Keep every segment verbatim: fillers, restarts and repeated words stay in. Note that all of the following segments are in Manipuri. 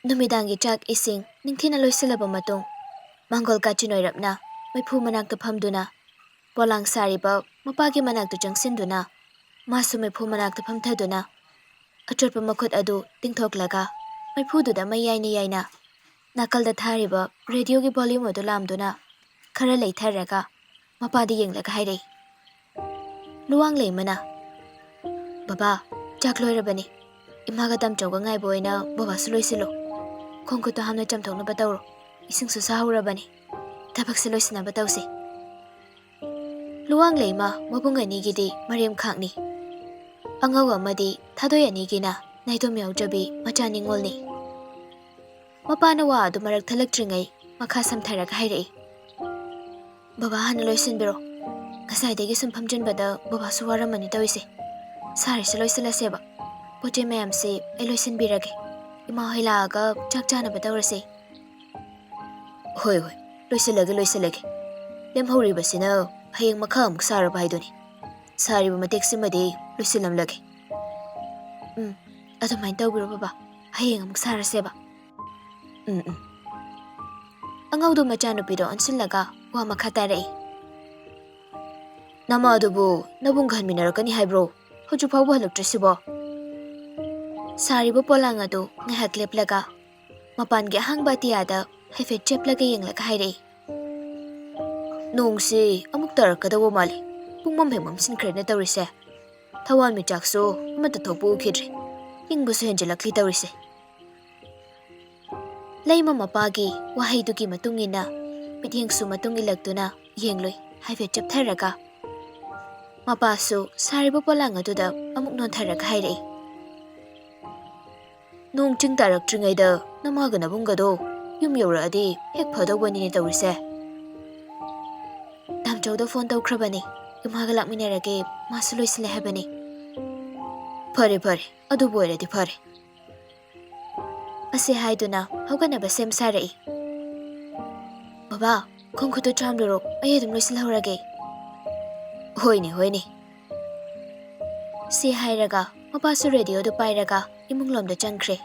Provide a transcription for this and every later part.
ꯅꯨꯃꯤꯗꯥꯡꯒꯤ ꯆꯥꯛ ꯏꯁꯤꯡ ꯅꯤꯡꯊꯤꯅ ꯂꯣꯏꯁꯤꯜꯂꯕ ꯃꯇꯨꯡ, ꯃꯪꯒꯣꯜ ꯀꯥꯆꯤꯟ ꯑꯣꯏꯔꯞꯅ ꯃꯩꯐꯨ ꯃꯅꯥꯛꯇ ꯐꯝꯗꯨꯅ, ꯄꯣꯂꯥꯡ ꯁꯥꯔꯤꯕ ꯃꯄꯥꯒꯤ ꯃꯅꯥꯛꯇ ꯆꯪꯁꯤꯟꯗꯨꯅ, ꯃꯥꯁꯨ ꯃꯩꯐꯨ ꯃꯅꯥꯛꯇ ꯐꯝꯊꯗꯨꯅ, ꯑꯆꯣꯠꯄ ꯃꯈꯨꯠ ꯑꯗꯨ ꯇꯤꯡꯊꯣꯛꯂꯒ, ꯃꯩꯐꯨꯗꯨꯗ ꯃꯩ ꯌꯥꯏꯅ ꯌꯥꯏꯅ, ꯅꯥꯀꯜꯗ ꯊꯥꯔꯤꯕ ꯔꯦꯗꯤꯑꯣꯒꯤ ꯚꯣꯂ꯭ꯌꯨꯝ ꯑꯗꯨ ꯂꯥꯝꯗꯨꯅ, ꯈꯔ ꯂꯩꯊꯔꯒ ꯃꯄꯥꯗ ꯌꯦꯡꯂꯒ ꯍꯥꯏꯔꯛꯏ꯫ ꯂꯨꯋꯥꯡꯂꯩꯃꯅ, "ꯕꯕꯥ, ꯆꯥꯛ ꯂꯣꯏꯔꯕꯅꯤ꯫ ꯏꯃꯥꯒ ꯇꯥꯝꯆꯧꯒ ꯉꯥꯏꯕ ꯑꯣꯏꯅ ꯕꯕꯥꯁꯨ ꯂꯣꯏꯁꯤꯜꯂꯨ꯫ ꯈꯣꯡ ꯈꯨꯠꯇꯣ ꯍꯥꯝꯅ ꯆꯥꯝꯊꯣꯛꯅꯕ ꯇꯧꯔꯣ꯫ ꯏꯁꯤꯡꯁꯨ ꯁꯥꯍꯧꯔꯕꯅꯤ꯫ ꯊꯕꯛꯁꯦ ꯂꯣꯏꯁꯤꯟꯅꯕ ꯇꯧꯁꯤ꯫" ꯂꯨꯋꯥꯡꯂꯩꯃ ꯃꯕꯨꯡ ꯑꯅꯤꯒꯤꯗꯤ ꯃꯔꯦꯝꯈꯥꯛꯅꯤ꯫ ꯑꯉꯧ ꯑꯃꯗꯤ ꯊꯥꯗꯣꯏ ꯑꯅꯤꯒꯤꯅ ꯅꯥꯏꯇꯣꯝ ꯌꯥꯎꯖꯕꯤ ꯃꯆꯥ ꯅꯤꯉꯣꯜꯅꯤ꯫ ꯃꯄꯥꯅ ꯋꯥ ꯑꯗꯨ ꯃꯔꯛ ꯊꯠꯂꯛꯇ꯭ꯔꯤꯉꯩ ꯃꯈꯥ ꯁꯝꯊꯔꯒ ꯍꯥꯏꯔꯛꯏ, "ꯕꯕꯥ ꯍꯥꯟꯅ ꯂꯣꯏꯁꯤꯟꯕꯤꯔꯣ꯫ ꯉꯁꯥꯏꯗꯒꯤ ꯁꯨꯝ ꯐꯝꯖꯤꯟꯕꯗ ꯕꯕꯥꯁꯨ ꯋꯥꯔꯝꯃꯅꯤ ꯇꯧꯔꯤꯁꯦ꯫ ꯁꯥꯔꯤꯁꯦ ꯂꯣꯏꯁꯤꯜꯂꯁꯦꯕ꯫ ꯄꯣꯠ ꯆꯩ ꯃꯌꯥꯝꯁꯦ ꯑꯩ ꯂꯣꯏꯁꯤꯟꯕꯤꯔꯒꯦ꯫ ꯏꯃꯥ ꯍꯣꯏ ꯂꯥꯛꯑꯒ ꯆꯥꯛ ꯆꯥꯅꯕ ꯇꯧꯔꯁꯦ꯫" "ꯍꯣꯏ, ꯍꯣꯏ, ꯂꯣꯏꯁꯤꯜꯂꯒꯦ, ꯂꯣꯏꯁꯤꯜꯂꯒꯦ꯫ ꯂꯦꯝꯍꯧꯔꯤꯕꯁꯤꯅ ꯍꯌꯦꯡ ꯃꯈꯥ ꯑꯃꯨꯛ ꯁꯥꯔꯕ ꯍꯥꯏꯗꯨꯅꯤ꯫ ꯁꯥꯔꯤꯕ ꯃꯇꯦꯛꯁꯤꯃꯗꯤ ꯂꯣꯏꯁꯤꯜꯂꯝꯂꯒꯦ꯫" "ꯎꯝ, ꯑꯗꯨꯃꯥꯏꯅ ꯇꯧꯕꯤꯔꯣ ꯕꯕꯥ꯫ ꯍꯌꯦꯡ ꯑꯃꯨꯛ ꯁꯥꯔꯁꯦꯕ꯫" "ꯎꯝ, ꯎꯝ꯫" ꯑꯉꯧꯗꯣ ꯃꯆꯥꯅꯨꯄꯤꯗꯣ ꯑꯣꯟꯁꯤꯜꯂꯒ ꯋꯥ ꯃꯈꯥ ꯇꯥꯔꯛꯏ, "ꯅꯃꯥꯗꯨꯕꯨ ꯅꯕꯨꯡ ꯈꯟꯃꯤꯟꯅꯔꯛꯀꯅꯤ ꯍꯥꯏꯕ꯭ꯔꯣ? ꯍꯧꯖꯤꯛ ꯐꯥꯎꯕ ꯍꯜꯂꯛꯇ꯭ꯔꯤꯁꯤꯕꯣ?" ꯁꯥꯔꯤꯕ ꯄꯣꯂꯥꯡ ꯑꯗꯨ ꯉꯥꯏꯍꯥꯛ ꯂꯦꯞꯂꯒ ꯃꯄꯥꯟꯒꯤ ꯑꯍꯥꯡꯕ ꯑꯇꯤꯌꯥꯗ ꯍꯥꯏꯐꯦꯠ ꯆꯦꯞꯂꯒ ꯌꯦꯡꯂꯒ ꯍꯥꯏꯔꯛꯏ, "ꯅꯣꯡꯁꯤ ꯑꯃꯨꯛ ꯇꯥꯔꯛꯀꯗꯧꯕ ꯃꯥꯜꯂꯤ꯫ ꯄꯨꯡꯃꯝ ꯍꯦꯛ ꯃꯝꯁꯤꯟꯈ꯭ꯔꯦꯅ ꯇꯧꯔꯤꯁꯦ꯫ ꯊꯋꯥꯟꯃꯤꯆꯥꯛꯁꯨ ꯑꯃꯠꯇ ꯊꯣꯛꯄ ꯎꯈꯤꯗ꯭ꯔꯦ꯫ ꯏꯪꯕꯁꯨ ꯍꯦꯟꯖꯤꯜꯂꯛꯂꯤ ꯇꯧꯔꯤꯁꯦ꯫" ꯂꯩꯃ ꯃꯄꯥꯒꯤ ꯋꯥꯍꯩꯗꯨꯒꯤ ꯃꯇꯨꯡ ꯏꯟꯅ ꯃꯤꯠꯌꯦꯡꯁꯨ ꯃꯇꯨꯡ ꯏꯜꯂꯛꯇꯨꯅ ꯌꯦꯡꯂꯨꯏ, ꯍꯥꯏꯐꯦꯠ ꯆꯞꯊꯔꯒ꯫ ꯃꯄꯥꯁꯨ ꯁꯥꯔꯤꯕ ꯄꯣꯂꯥꯡ ꯑꯗꯨꯗ ꯑꯃꯨꯛ ꯅꯣꯟꯊꯔꯒ ꯍꯥꯏꯔꯛꯏ, "ꯅꯣꯡ ꯆꯤꯡ ꯇꯥꯔꯛꯇ꯭ꯔꯤꯉꯩꯗ ꯅꯃꯥꯒ ꯅꯕꯨꯡꯒꯗꯣ ꯌꯨꯝ ꯌꯧꯔꯛꯑꯗꯤ ꯍꯦꯛ ꯐꯗꯧꯕꯅꯤꯅꯦ ꯇꯧꯔꯤꯁꯦ꯫" "ꯇꯥꯝꯆꯧꯗ ꯐꯣꯟ ꯇꯧꯈ꯭ꯔꯕꯅꯤ꯫ ꯏꯃꯥꯒ ꯂꯥꯛꯃꯤꯟꯅꯔꯒꯦ, ꯃꯥꯁꯨ ꯂꯣꯏꯁꯤꯜꯂꯦ ꯍꯥꯏꯕꯅꯤ꯫" "ꯐꯔꯦ, ꯐꯔꯦ, ꯑꯗꯨꯕꯨ ꯑꯣꯏꯔꯗꯤ ꯐꯔꯦ꯫" ꯑꯁꯤ ꯍꯥꯏꯗꯨꯅ ꯍꯧꯒꯠꯅꯕ ꯁꯦꯝ ꯁꯥꯔꯛꯏ꯫ "ꯕꯕꯥ, ꯈꯣꯡ ꯈꯨꯠꯇꯨ ꯆꯥꯝꯂꯨꯔꯣ, ꯑꯩ ꯑꯗꯨꯝ ꯂꯣꯏꯁꯤꯜꯍꯧꯔꯒꯦ꯫" "ꯍꯣꯏꯅꯦ, ꯍꯣꯏꯅꯦ꯫" ꯁꯤ ꯍꯥꯏꯔꯒ ꯃꯄꯥꯁꯨ ꯔꯦꯗꯤꯑꯣꯗꯨ ꯄꯥꯏꯔꯒ ꯏꯃꯨꯡꯂꯣꯝꯗ ꯆꯪꯈ꯭ꯔꯦ꯫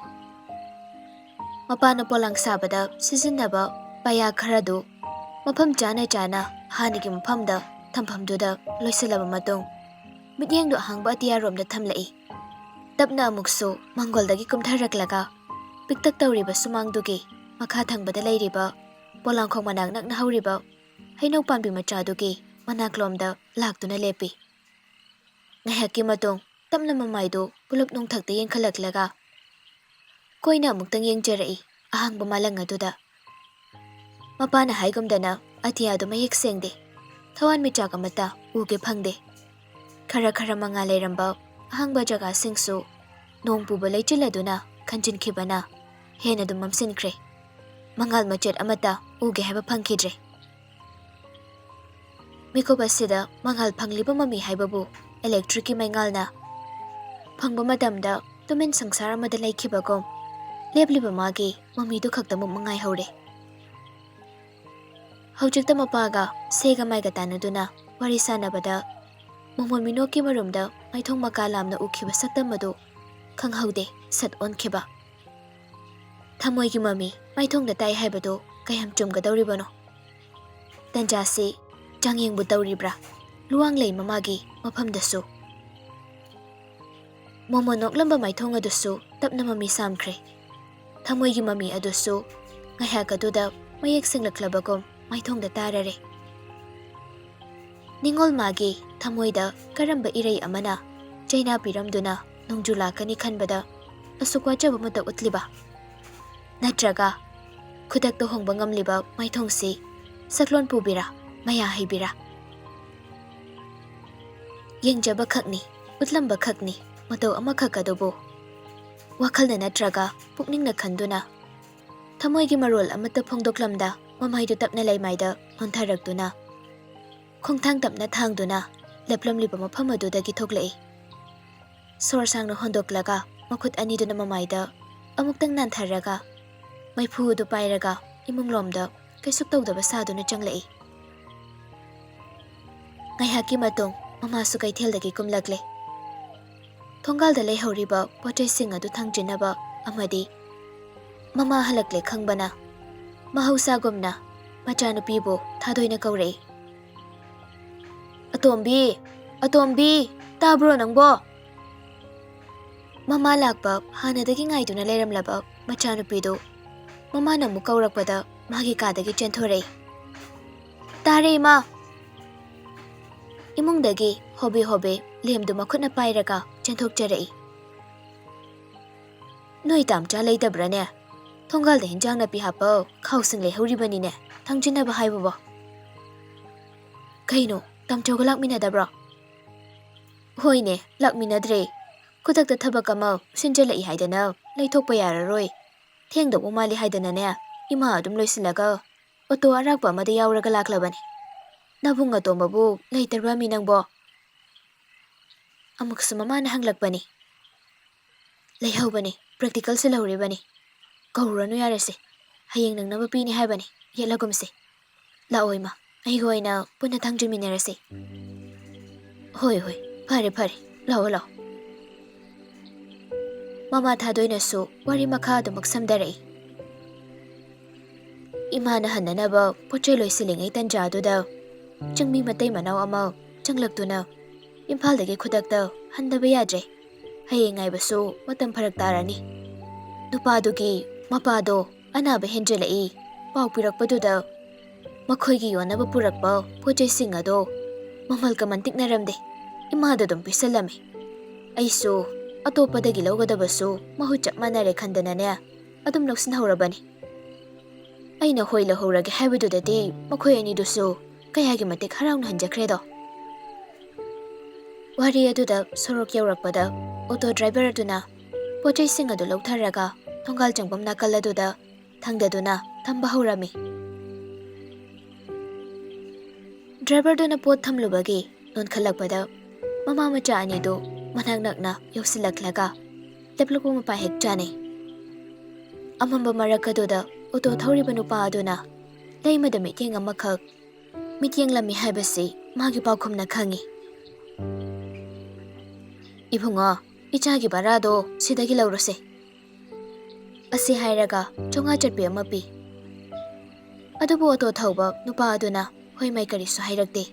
ꯃꯄꯥꯅ ꯄꯣꯂꯥꯡ ꯁꯥꯕꯗ ꯁꯤꯖꯤꯟꯅꯕ ꯄꯩꯌꯥ ꯈꯔꯗꯨ ꯃꯐꯝ ꯆꯥꯅ ꯆꯥꯅ ꯍꯥꯟꯅꯒꯤ ꯃꯐꯝꯗ ꯊꯝꯐꯝꯗꯨꯗ ꯂꯣꯏꯁꯤꯜꯂꯕ ꯃꯇꯨꯡ, ꯃꯤꯠꯌꯦꯡꯗꯨ ꯑꯍꯥꯡꯕ ꯑꯇꯤꯌꯥꯔꯣꯝꯗ ꯊꯝꯂꯛꯏ꯫ ꯇꯞꯅ ꯑꯃꯨꯛꯁꯨ ꯃꯪꯒꯣꯜꯗꯒꯤ ꯀꯨꯝꯊꯔꯛꯂꯒ ꯄꯤꯛꯇꯛ ꯇꯧꯔꯤꯕ ꯁꯨꯃꯥꯡꯗꯨꯒꯤ ꯃꯈꯥ ꯊꯪꯕꯗ ꯂꯩꯔꯤꯕ ꯄꯣꯂꯥꯡꯈꯣꯡ ꯃꯅꯥꯛ ꯅꯛꯅ ꯍꯧꯔꯤꯕ ꯍꯩꯅꯧ ꯄꯥꯝꯕꯤ ꯃꯆꯥꯗꯨꯒꯤ ꯃꯅꯥꯛꯂꯣꯝꯗ ꯂꯥꯛꯇꯨꯅ ꯂꯦꯞꯄꯤ꯫ ꯉꯥꯏꯍꯥꯛꯀꯤ ꯃꯇꯨꯡ ꯇꯞꯅ ꯃꯃꯥꯏꯗꯨ ꯄꯨꯂꯞ ꯅꯣꯡꯊꯛꯇ ꯌꯦꯡꯈꯠꯂꯛꯂꯒ ꯀꯣꯏꯅ ꯑꯃꯨꯛꯇꯪ ꯌꯦꯡꯖꯔꯛꯏ ꯑꯍꯥꯡꯕ ꯃꯥꯂꯪ ꯑꯗꯨꯗ꯫ ꯃꯄꯥꯅ ꯍꯥꯏꯒꯨꯝꯗꯅ ꯑꯇꯤꯌꯥꯗꯨ ꯃꯌꯦꯛ ꯁꯦꯡꯗꯦ꯫ ꯊꯋꯥꯟꯃꯤꯆꯥꯛ ꯑꯃꯠꯇ ꯎꯒꯦ ꯐꯪꯗꯦ꯫ ꯈꯔ ꯈꯔ ꯃꯉꯥꯜ ꯂꯩꯔꯝꯕ ꯑꯍꯥꯡꯕ ꯖꯒꯥꯁꯤꯡꯁꯨ ꯅꯣꯡ ꯄꯨꯕ ꯂꯩꯆꯤꯜ ꯑꯗꯨꯅ ꯈꯟꯖꯤꯟꯈꯤꯕꯅ ꯍꯦꯟꯅ ꯑꯗꯨꯝ ꯃꯝꯁꯤꯟꯈ꯭ꯔꯦ꯫ ꯃꯉꯥꯜ ꯃꯆꯦꯠ ꯑꯃꯠꯇ ꯎꯒꯦ ꯍꯥꯏꯕ ꯐꯪꯈꯤꯗ꯭ꯔꯦ꯫ ꯃꯤꯀꯨꯞ ꯑꯁꯤꯗ ꯃꯉꯥꯜ ꯐꯪꯂꯤꯕ ꯃꯃꯤ ꯍꯥꯏꯕꯕꯨ ꯏꯂꯦꯛꯇ꯭ꯔꯤꯛꯀꯤ ꯃꯩꯉꯥꯜꯅ ꯐꯪꯕ ꯃꯇꯝꯗ ꯇꯨꯃꯤꯟ ꯁꯪꯁꯥꯔ ꯑꯃꯗ ꯂꯩꯈꯤꯕꯒꯨꯝ ꯂꯦꯞꯂꯤꯕ ꯃꯥꯒꯤ ꯃꯃꯤꯗꯨ ꯈꯛꯇꯃꯛ ꯃꯉꯥꯏꯍꯧꯔꯦ꯫ ꯍꯧꯖꯤꯛꯇ ꯃꯄꯥꯒ ꯁꯦꯒ ꯃꯥꯏꯒ ꯇꯥꯟꯅꯗꯨꯅ ꯋꯥꯔꯤ ꯁꯥꯟꯅꯕꯗ ꯃꯃꯣꯟ ꯃꯤꯅꯣꯛꯀꯤ ꯃꯔꯨꯝꯗ ꯃꯥꯏꯊꯣꯡ ꯃꯀꯥ ꯂꯥꯝꯅ ꯎꯈꯤꯕ ꯁꯛꯇꯝ ꯑꯗꯨ ꯈꯪꯍꯧꯗꯦ ꯁꯠ ꯑꯣꯟꯈꯤꯕ꯫ ꯊꯃꯣꯏꯒꯤ ꯃꯃꯤ ꯃꯥꯏꯊꯣꯡꯗ ꯇꯥꯏ ꯍꯥꯏꯕꯗꯨ ꯀꯌꯥꯝ ꯆꯨꯝꯒꯗꯧꯔꯤꯕꯅꯣ? ꯇꯟꯖꯥꯁꯤ ꯆꯥꯡꯌꯦꯡꯕꯨ ꯇꯧꯔꯤꯕ꯭ꯔꯥ? ꯂꯨꯋꯥꯡꯂꯩ ꯃꯃꯥꯒꯤ ꯃꯐꯝꯗꯁꯨ꯫ ꯃꯣꯃꯣꯟ ꯅꯣꯛꯂꯝꯕ ꯃꯥꯏꯊꯣꯡ ꯑꯗꯨꯁꯨ ꯇꯞꯅ ꯃꯃꯤ ꯁꯥꯝꯈ꯭ꯔꯦ꯫ ꯊꯃꯣꯏꯒꯤ ꯃꯃꯤ ꯑꯗꯨꯁꯨ ꯉꯥꯏꯍꯥꯛ ꯑꯗꯨꯗ ꯃꯌꯦꯛ ꯁꯦꯡꯂꯛꯂꯕꯒꯨꯝ ꯃꯥꯏꯊꯣꯡꯗ ꯇꯥꯔꯔꯦ꯫ ꯅꯤꯡꯉꯣꯜ ꯃꯥꯒꯤ ꯊꯃꯣꯏꯗ ꯀꯔꯝꯕ ꯏꯔꯩ ꯑꯃꯅ ꯆꯩꯅꯥ ꯄꯤꯔꯝꯗꯨꯅ ꯅꯣꯡꯖꯨ ꯂꯥꯛꯀꯅꯤ ꯈꯟꯕꯗ ꯑꯁꯨꯛ ꯋꯥꯖꯕ ꯑꯃꯠꯇ ꯎꯠꯂꯤꯕ? ꯅꯠꯇ꯭ꯔꯒ ꯈꯨꯗꯛꯇ ꯍꯣꯡꯕ ꯉꯝꯂꯤꯕ ꯃꯥꯏꯊꯣꯡꯁꯤ ꯁꯛꯂꯣꯟ ꯄꯨꯕꯤꯔꯥ, ꯃꯌꯥ ꯍꯩꯕꯤꯔꯥ? ꯌꯦꯡꯖꯕ ꯈꯛꯅꯤ, ꯎꯠꯂꯝꯕ ꯈꯛꯅꯤ ꯃꯇꯧ ꯑꯃꯈꯛ ꯑꯗꯨꯕꯨ꯫ ꯋꯥꯈꯜꯅ ꯅꯠꯇ꯭ꯔꯒ ꯄꯨꯛꯅꯤꯡꯅ ꯈꯟꯗꯨꯅ ꯊꯃꯣꯏꯒꯤ ꯃꯔꯣꯜ ꯑꯃꯠꯇ ꯐꯣꯡꯗꯣꯛꯂꯝꯗ ꯃꯃꯥꯏꯗꯨ ꯇꯞꯅ ꯂꯩꯃꯥꯏꯗ ꯅꯣꯟꯊꯔꯛꯇꯨꯅ ꯈꯣꯡꯊꯥꯡ ꯇꯞꯅ ꯊꯥꯡꯗꯨꯅ ꯂꯦꯞꯂꯝꯂꯤꯕ ꯃꯐꯝ ꯑꯗꯨꯗꯒꯤ ꯊꯣꯛꯂꯛꯏ꯫ ꯁꯣꯔ ꯁꯥꯡꯅ ꯍꯣꯟꯗꯣꯛꯂꯒ ꯃꯈꯨꯠ ꯑꯅꯤꯗꯨꯅ ꯃꯃꯥꯏꯗ ꯑꯃꯨꯛꯇꯪ ꯅꯥꯟꯊꯔꯒ ꯃꯩꯐꯨ ꯑꯗꯨ ꯄꯥꯏꯔꯒ ꯏꯃꯨꯡꯂꯣꯝꯗ ꯀꯩꯁꯨ ꯇꯧꯗꯕ ꯁꯥꯗꯨꯅ ꯆꯪꯂꯛꯏ꯫ ꯉꯥꯏꯍꯥꯛꯀꯤ ꯃꯇꯨꯡ ꯃꯃꯥꯁꯨ ꯀꯩꯊꯦꯜꯗꯒꯤ ꯀꯨꯝꯂꯛꯂꯦ꯫ ꯊꯣꯡꯒꯥꯜꯗ ꯂꯩꯍꯧꯔꯤꯕ ꯄꯣꯠꯆꯩꯁꯤꯡ ꯑꯗꯨ ꯊꯥꯡꯖꯤꯟꯅꯕ ꯑꯃꯗꯤ ꯃꯃꯥ ꯍꯜꯂꯛꯂꯦ ꯈꯪꯕꯅ ꯃꯍꯧꯁꯥꯒꯨꯝꯅ ꯃꯆꯥꯅꯨꯄꯤꯕꯨ ꯊꯥꯗꯣꯏꯅ ꯀꯧꯔꯛꯏ꯫ "ꯑꯇꯣꯝꯕꯤ, ꯑꯇꯣꯝꯕꯤ, ꯇꯥꯕ꯭ꯔꯣ ꯅꯪꯕꯣ?" ꯃꯃꯥ ꯂꯥꯛꯄ ꯍꯥꯟꯅꯗꯒꯤ ꯉꯥꯏꯗꯨꯅ ꯂꯩꯔꯝꯂꯕ ꯃꯆꯥꯅꯨꯄꯤꯗꯨ ꯃꯃꯥꯅ ꯑꯃꯨꯛ ꯀꯧꯔꯛꯄꯗ ꯃꯥꯒꯤ ꯀꯥꯗꯒꯤ ꯆꯦꯟꯊꯣꯔꯛꯏ꯫ "ꯇꯥꯔꯦ, ꯏꯃꯥ!" ꯏꯃꯨꯡꯗꯒꯤ ꯍꯣꯕꯦ ꯍꯣꯕꯦ ꯂꯦꯝꯗꯨ ꯃꯈꯨꯠꯅ ꯄꯥꯏꯔꯒ ꯆꯦꯟꯊꯣꯛꯆꯔꯛꯏ꯫ "ꯅꯣꯏ ꯇꯥꯝꯆꯥ ꯂꯩꯇꯕ꯭ꯔꯥꯅꯦ? ꯊꯣꯡꯒꯥꯜꯗ ꯍꯤꯟꯖꯥꯡ ꯅꯥꯄꯤ ꯍꯥꯞꯄ ꯈꯥꯎꯁꯤꯡ ꯂꯩꯍꯧꯔꯤꯕꯅꯤꯅꯦ, ꯊꯥꯡꯖꯤꯟꯅꯕ ꯍꯥꯏꯕꯕꯣ?" "ꯀꯩꯅꯣ, ꯇꯥꯝꯆꯥꯒ ꯂꯥꯛꯃꯤꯟꯅꯗꯕ꯭ꯔꯣ?" "ꯍꯣꯏꯅꯦ, ꯂꯥꯛꯃꯤꯟꯅꯗ꯭ꯔꯦ꯫ ꯈꯨꯗꯛꯇ ꯊꯕꯛ ꯑꯃ ꯁꯤꯟꯖꯜꯂꯛꯏ ꯍꯥꯏꯗꯅ ꯂꯩꯊꯣꯛꯄ ꯌꯥꯔꯔꯣꯏ꯫ ꯊꯦꯡꯗꯧꯕ ꯃꯥꯜꯂꯤ ꯍꯥꯏꯗꯅꯅꯦ, ꯏꯃꯥ ꯑꯗꯨꯝ ꯂꯣꯏꯁꯤꯜꯂꯒ ꯑꯣꯇꯣ ꯑꯔꯥꯛꯄ ꯑꯃꯗ ꯌꯥꯎꯔꯒ ꯂꯥꯛꯂꯕꯅꯤ꯫ ꯅꯕꯨꯡ ꯑꯇꯣꯝꯕꯕꯨ ꯂꯩꯇ꯭ꯔꯕꯃꯤ ꯅꯪꯕꯣ?" ꯑꯃꯨꯛꯁꯨ ꯃꯃꯥꯅ ꯍꯪꯂꯛꯄꯅꯤ꯫ "ꯂꯩꯍꯧꯕꯅꯤ, ꯄ꯭ꯔꯦꯛꯇꯤꯀꯦꯜꯁꯨ ꯂꯧꯔꯤꯕꯅꯤ꯫ ꯀꯧꯔꯨꯔꯅꯨ, ꯌꯥꯔꯦꯁꯦ꯫ ꯍꯌꯦꯡ ꯅꯪꯅꯕ ꯄꯤꯅꯤ ꯍꯥꯏꯕꯅꯤ, ꯌꯦꯠꯂꯒꯨꯝꯁꯦ꯫ ꯂꯥꯛꯑꯣ ꯏꯃꯥ, ꯑꯩꯒ ꯑꯣꯏꯅ ꯄꯨꯟꯅ ꯊꯥꯡꯖꯤꯟꯃꯤꯟꯅꯔꯁꯤ꯫" "ꯍꯣꯏ, ꯍꯣꯏ, ꯐꯔꯦ, ꯐꯔꯦ, ꯂꯥꯛꯑꯣ, ꯂꯥꯛꯑꯣ꯫" ꯃꯃꯥ ꯊꯥꯗꯣꯏꯅꯁꯨ ꯋꯥꯔꯤ ꯃꯈꯥ ꯑꯗꯨꯃꯛ ꯁꯝꯊꯔꯛꯏ꯫ ꯏꯃꯥꯅ ꯍꯟꯅꯅꯕ ꯄꯣꯠ ꯆꯩ ꯂꯣꯏꯁꯤꯜꯂꯤꯉꯩ ꯇꯟꯖꯥꯗꯨꯗ ꯆꯤꯡꯃꯤ ꯃꯇꯩ ꯃꯅꯥꯎ ꯑꯃ ꯆꯪꯂꯛꯇꯨꯅ ꯏꯝꯐꯥꯜꯗꯒꯤ ꯈꯨꯗꯛꯇ ꯍꯟꯗꯕ ꯌꯥꯗ꯭ꯔꯦ꯫ ꯍꯌꯦꯡ ꯉꯥꯏꯕꯁꯨ ꯃꯇꯝ ꯐꯔꯛ ꯇꯥꯔꯅꯤ꯫ ꯅꯨꯄꯥꯗꯨꯒꯤ ꯃꯄꯥꯗꯣ ꯑꯅꯥꯕ ꯍꯦꯟꯖꯜꯂꯛꯏ ꯄꯥꯎ ꯄꯤꯔꯛꯄꯗꯨꯗ ꯃꯈꯣꯏꯒꯤ ꯌꯣꯟꯅꯕ ꯄꯨꯔꯛꯄ ꯄꯣꯠ ꯆꯩꯁꯤꯡ ꯑꯗꯣ ꯃꯃꯜ ꯀꯃꯟ ꯇꯤꯛꯅꯔꯝꯗꯦ꯫ ꯏꯃꯥꯗ ꯑꯗꯨꯝ ꯄꯤꯁꯜꯂꯝꯃꯤ꯫ ꯑꯩꯁꯨ ꯑꯇꯣꯞꯄꯗꯒꯤ ꯂꯧꯒꯗꯕꯁꯨ ꯃꯍꯨꯠ ꯆꯞ ꯃꯥꯟꯅꯔꯦ ꯈꯟꯗꯅꯅꯦ, ꯑꯗꯨꯝ ꯂꯧꯁꯤꯟꯍꯧꯔꯕꯅꯤ꯫ ꯑꯩꯅ ꯍꯣꯏ ꯂꯧꯍꯧꯔꯒꯦ ꯍꯥꯏꯕꯗꯨꯗꯗꯤ ꯃꯈꯣꯏ ꯑꯅꯤꯗꯨꯁꯨ ꯀꯌꯥꯒꯤ ꯃꯇꯤꯛ ꯍꯔꯥꯎꯅ ꯍꯟꯖꯈ꯭ꯔꯦꯗꯣ꯫ ꯋꯥꯔꯤ ꯑꯗꯨꯗ ꯁꯣꯔꯣꯛ ꯌꯧꯔꯛꯄꯗ ꯑꯣꯇꯣ ꯗ꯭ꯔꯥꯏꯚꯔ ꯑꯗꯨꯅ ꯄꯣꯠ ꯆꯩꯁꯤꯡ ꯑꯗꯨ ꯂꯧꯊꯔꯒ ꯊꯣꯡꯒꯥꯜ ꯆꯪꯐꯝ ꯅꯥꯀꯜ ꯑꯗꯨꯗ ꯊꯥꯡꯗꯗꯨꯅ ꯊꯝꯕ ꯍꯧꯔꯝꯃꯤ꯫ ꯗ꯭ꯔꯥꯏꯚꯔꯗꯨꯅ ꯄꯣꯠ ꯊꯝꯂꯨꯕꯒꯤ ꯅꯣꯟꯈꯠꯂꯛꯄꯗ ꯃꯃꯥ ꯃꯆꯥ ꯑꯅꯤꯗꯨ ꯃꯅꯥꯛ ꯅꯛꯅ ꯌꯧꯁꯤꯜꯂꯛꯂꯒ ꯂꯦꯞꯂꯛꯄ ꯃꯄꯥ ꯍꯦꯛ ꯆꯥꯅꯩ꯫ ꯑꯃꯝꯕ ꯃꯔꯛ ꯑꯗꯨꯗ ꯑꯣꯇꯣ ꯊꯧꯔꯤꯕ ꯅꯨꯄꯥ ꯑꯗꯨꯅ ꯂꯩꯃꯗ ꯃꯤꯠꯌꯦꯡ ꯑꯃꯈꯛ, ꯃꯤꯠꯌꯦꯡꯂꯝꯃꯤ ꯍꯥꯏꯕꯁꯤ ꯃꯥꯒꯤ ꯄꯥꯎꯈꯨꯝꯅ ꯈꯪꯏ꯫ "ꯏꯕꯨꯡꯉꯣ, ꯏꯆꯥꯒꯤ ꯚꯔꯥꯗꯣ ꯁꯤꯗꯒꯤ ꯂꯧꯔꯁꯦ꯫" ꯑꯁꯤ ꯍꯥꯏꯔꯒ ꯆꯥꯝꯃꯉꯥ ꯆꯠꯄꯤ ꯑꯃ ꯄꯤ꯫ ꯑꯗꯨꯕꯨ ꯑꯣꯇꯣ ꯊꯧꯕ ꯅꯨꯄꯥ ꯑꯗꯨꯅ ꯍꯣꯏ ꯃꯥꯏ ꯀꯔꯤꯁꯨ ꯍꯥꯏꯔꯛꯇꯦ꯫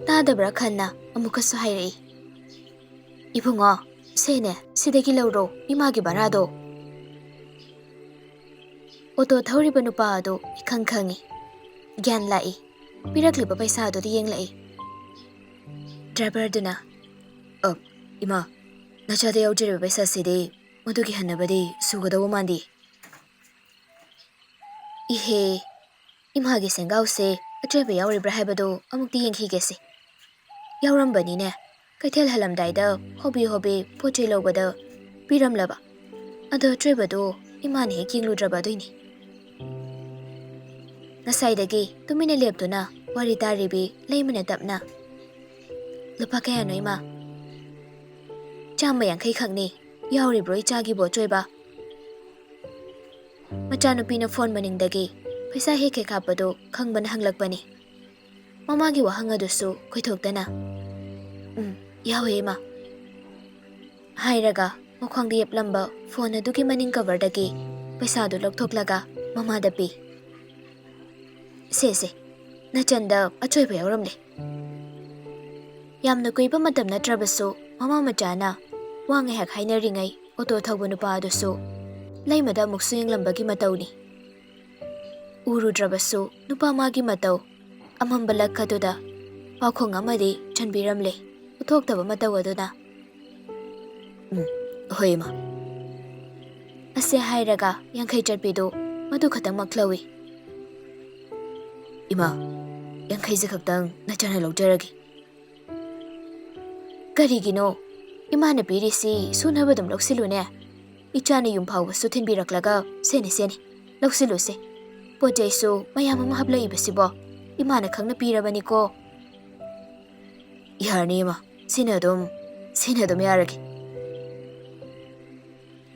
ꯇꯥꯗꯕ꯭ꯔꯥ ꯈꯟꯅ ꯑꯃꯨꯛꯀꯁꯨ ꯍꯥꯏꯔꯛꯏ, "ꯏꯕꯨꯡꯉꯣ, ꯁꯦꯅꯦ, ꯁꯤꯗꯒꯤ ꯂꯧꯔꯣ ꯏꯃꯥꯒꯤ ꯚꯔꯥꯗꯣ꯫" ꯑꯣꯇꯣ ꯊꯧꯔꯤꯕ ꯅꯨꯄꯥ ꯑꯗꯨ ꯏꯈꯪ ꯈꯪꯏ꯫ ꯒ꯭ꯌꯥꯟ ꯂꯥꯛꯏ꯫ ꯄꯤꯔꯛꯂꯤꯕ ꯄꯩꯁꯥ ꯑꯗꯨꯗ ꯌꯦꯡꯂꯛꯏ꯫ ꯗ꯭ꯔꯥꯏꯚꯔꯗꯨꯅ, "ꯑ, ꯏꯃꯥ, ꯅꯆꯥꯗ ꯌꯥꯎꯖꯔꯤꯕ ꯄꯩꯁꯥꯁꯤꯗꯤ ꯃꯗꯨꯒꯤ ꯍꯟꯅꯕꯗꯤ ꯁꯨꯒꯗꯧꯕ ꯃꯥꯟꯗꯦ꯫" "ꯏꯍꯦ, ꯏꯃꯥꯒꯤ ꯁꯦꯡꯒꯥꯎꯁꯦ ꯑꯆꯣꯏꯕ ꯌꯥꯎꯔꯤꯕ꯭ꯔꯥ ꯍꯥꯏꯕꯗꯨ ꯑꯃꯨꯛꯇꯤ ꯌꯦꯡꯈꯤꯒꯦꯁꯦ꯫" ꯌꯥꯎꯔꯝꯕꯅꯤꯅꯦ꯫ ꯀꯩꯊꯦꯜ ꯍꯜꯂꯝꯗꯥꯏꯗ ꯍꯣꯕꯤ ꯍꯣꯕꯤ ꯄꯣꯠ ꯆꯩ ꯂꯧꯕꯗ ꯄꯤꯔꯝꯂꯕ꯫ ꯑꯗꯣ ꯑꯆꯣꯏꯕꯗꯨ ꯏꯃꯥꯅ ꯍꯦꯛ ꯌꯦꯡꯂꯨꯗ꯭ꯔꯕ ꯑꯗꯨꯏꯅꯤ꯫ ꯉꯁꯥꯏꯗꯒꯤ ꯇꯨꯃꯤꯟꯅ ꯂꯦꯞꯇꯨꯅ ꯋꯥꯔꯤ ꯇꯥꯔꯤꯕꯤ ꯂꯩꯃꯅ ꯇꯞꯅ, "ꯂꯨꯄꯥ ꯀꯌꯥꯅꯣ, ꯏꯃꯥ?" "ꯆꯥꯝꯃ ꯌꯥꯡꯈꯩ ꯈꯛꯅꯤ꯫ ꯌꯥꯎꯔꯤꯕ꯭ꯔꯣ ꯏꯆꯥꯒꯤꯕꯨ ꯑꯆꯣꯏꯕ?" ꯃꯆꯥꯅꯨꯄꯤꯅ ꯐꯣꯟ ꯃꯅꯤꯡꯗꯒꯤ ꯄꯩꯁꯥ ꯍꯦꯛ ꯍꯦꯛ ꯍꯥꯞꯄꯗꯨ ꯈꯪꯕꯅ ꯍꯪꯂꯛꯄꯅꯤ꯫ ꯃꯃꯥꯒꯤ ꯋꯥꯍꯪ ꯑꯗꯨꯁꯨ ꯈꯣꯏꯊꯣꯛꯇꯅ, "ꯎꯝ, ꯌꯥꯎꯋꯦ, ꯏꯃꯥ," ꯍꯥꯏꯔꯒ ꯃꯈ꯭ꯋꯥꯡꯗ ꯌꯦꯞꯂꯝꯕ ꯐꯣꯟ ꯑꯗꯨꯒꯤ ꯃꯅꯤꯡ ꯀꯚꯔꯗꯒꯤ ꯄꯩꯁꯥꯗꯨ ꯂꯧꯊꯣꯛꯂꯒ ꯃꯃꯥꯗ ꯄꯤ꯫ "ꯁꯦ, ꯁꯦ, ꯅꯆꯟꯗ ꯑꯆꯣꯏꯕ ꯌꯥꯎꯔꯝꯂꯦ꯫" ꯌꯥꯝꯅ ꯀꯨꯏꯕ ꯃꯇꯝ ꯅꯠꯇ꯭ꯔꯕꯁꯨ ꯃꯃꯥ ꯃꯆꯥꯅ ꯋꯥ ꯉꯥꯏꯍꯥꯛ ꯍꯥꯏꯅꯔꯤꯉꯩ ꯑꯣꯇꯣ ꯊꯧꯕ ꯅꯨꯄꯥ ꯑꯗꯨꯁꯨ ꯂꯩꯃꯗ ꯑꯃꯨꯛꯁꯨ ꯌꯦꯡꯂꯝꯕꯒꯤ ꯃꯇꯧꯅꯤ꯫ ꯎꯔꯨꯗ꯭ꯔꯕꯁꯨ ꯅꯨꯄꯥ ꯃꯥꯒꯤ ꯃꯇꯧ ꯑꯃꯝꯕ ꯂꯛ ꯑꯗꯨꯗ ꯄꯥꯎꯈꯣꯡ ꯑꯃꯗꯤ ꯆꯟꯕꯤꯔꯝꯂꯦ ꯎꯠꯊꯣꯛꯇꯕ ꯃꯇꯧ ꯑꯗꯨꯅ꯫ "ꯎꯝ, ꯍꯣꯏ, ꯏꯃꯥ," ꯑꯁꯦ ꯍꯥꯏꯔꯒ ꯌꯥꯡꯈꯩ ꯆꯠꯄꯤꯗꯨ ꯃꯗꯨ ꯈꯛꯇꯃꯛ ꯂꯧꯏ꯫ "ꯏꯃꯥ, ꯌꯥꯡꯈꯩꯁꯦ ꯈꯛꯇꯪ ꯅꯆꯟꯅ ꯂꯧꯖꯔꯒꯦ꯫" "ꯀꯔꯤꯒꯤꯅꯣ? ꯏꯃꯥꯅ ꯄꯤꯔꯤꯁꯤ ꯁꯨꯅꯕ ꯑꯗꯨꯝ ꯂꯧꯁꯤꯜꯂꯨꯅꯦ꯫ ꯏꯆꯥꯅ ꯌꯨꯝ ꯐꯥꯎꯕꯁꯨ ꯊꯤꯟꯕꯤꯔꯛꯂꯒ ꯁꯦꯅꯦ, ꯁꯦꯅꯦ, ꯂꯧꯁꯤꯜꯂꯨꯁꯦ꯫ ꯄꯣꯠ ꯆꯩꯁꯨ ꯃꯌꯥꯝ ꯑꯃ ꯍꯥꯞꯂꯛꯏꯕꯁꯤꯕꯣ ꯏꯃꯥꯅ ꯈꯪꯅ ꯄꯤꯔꯕꯅꯤꯀꯣ꯫" "ꯌꯥꯔꯅꯤ, ꯏꯃꯥ, ꯁꯤꯅ ꯑꯗꯨꯝ, ꯁꯤꯅ ꯑꯗꯨꯝ ꯌꯥꯔꯒꯦ꯫"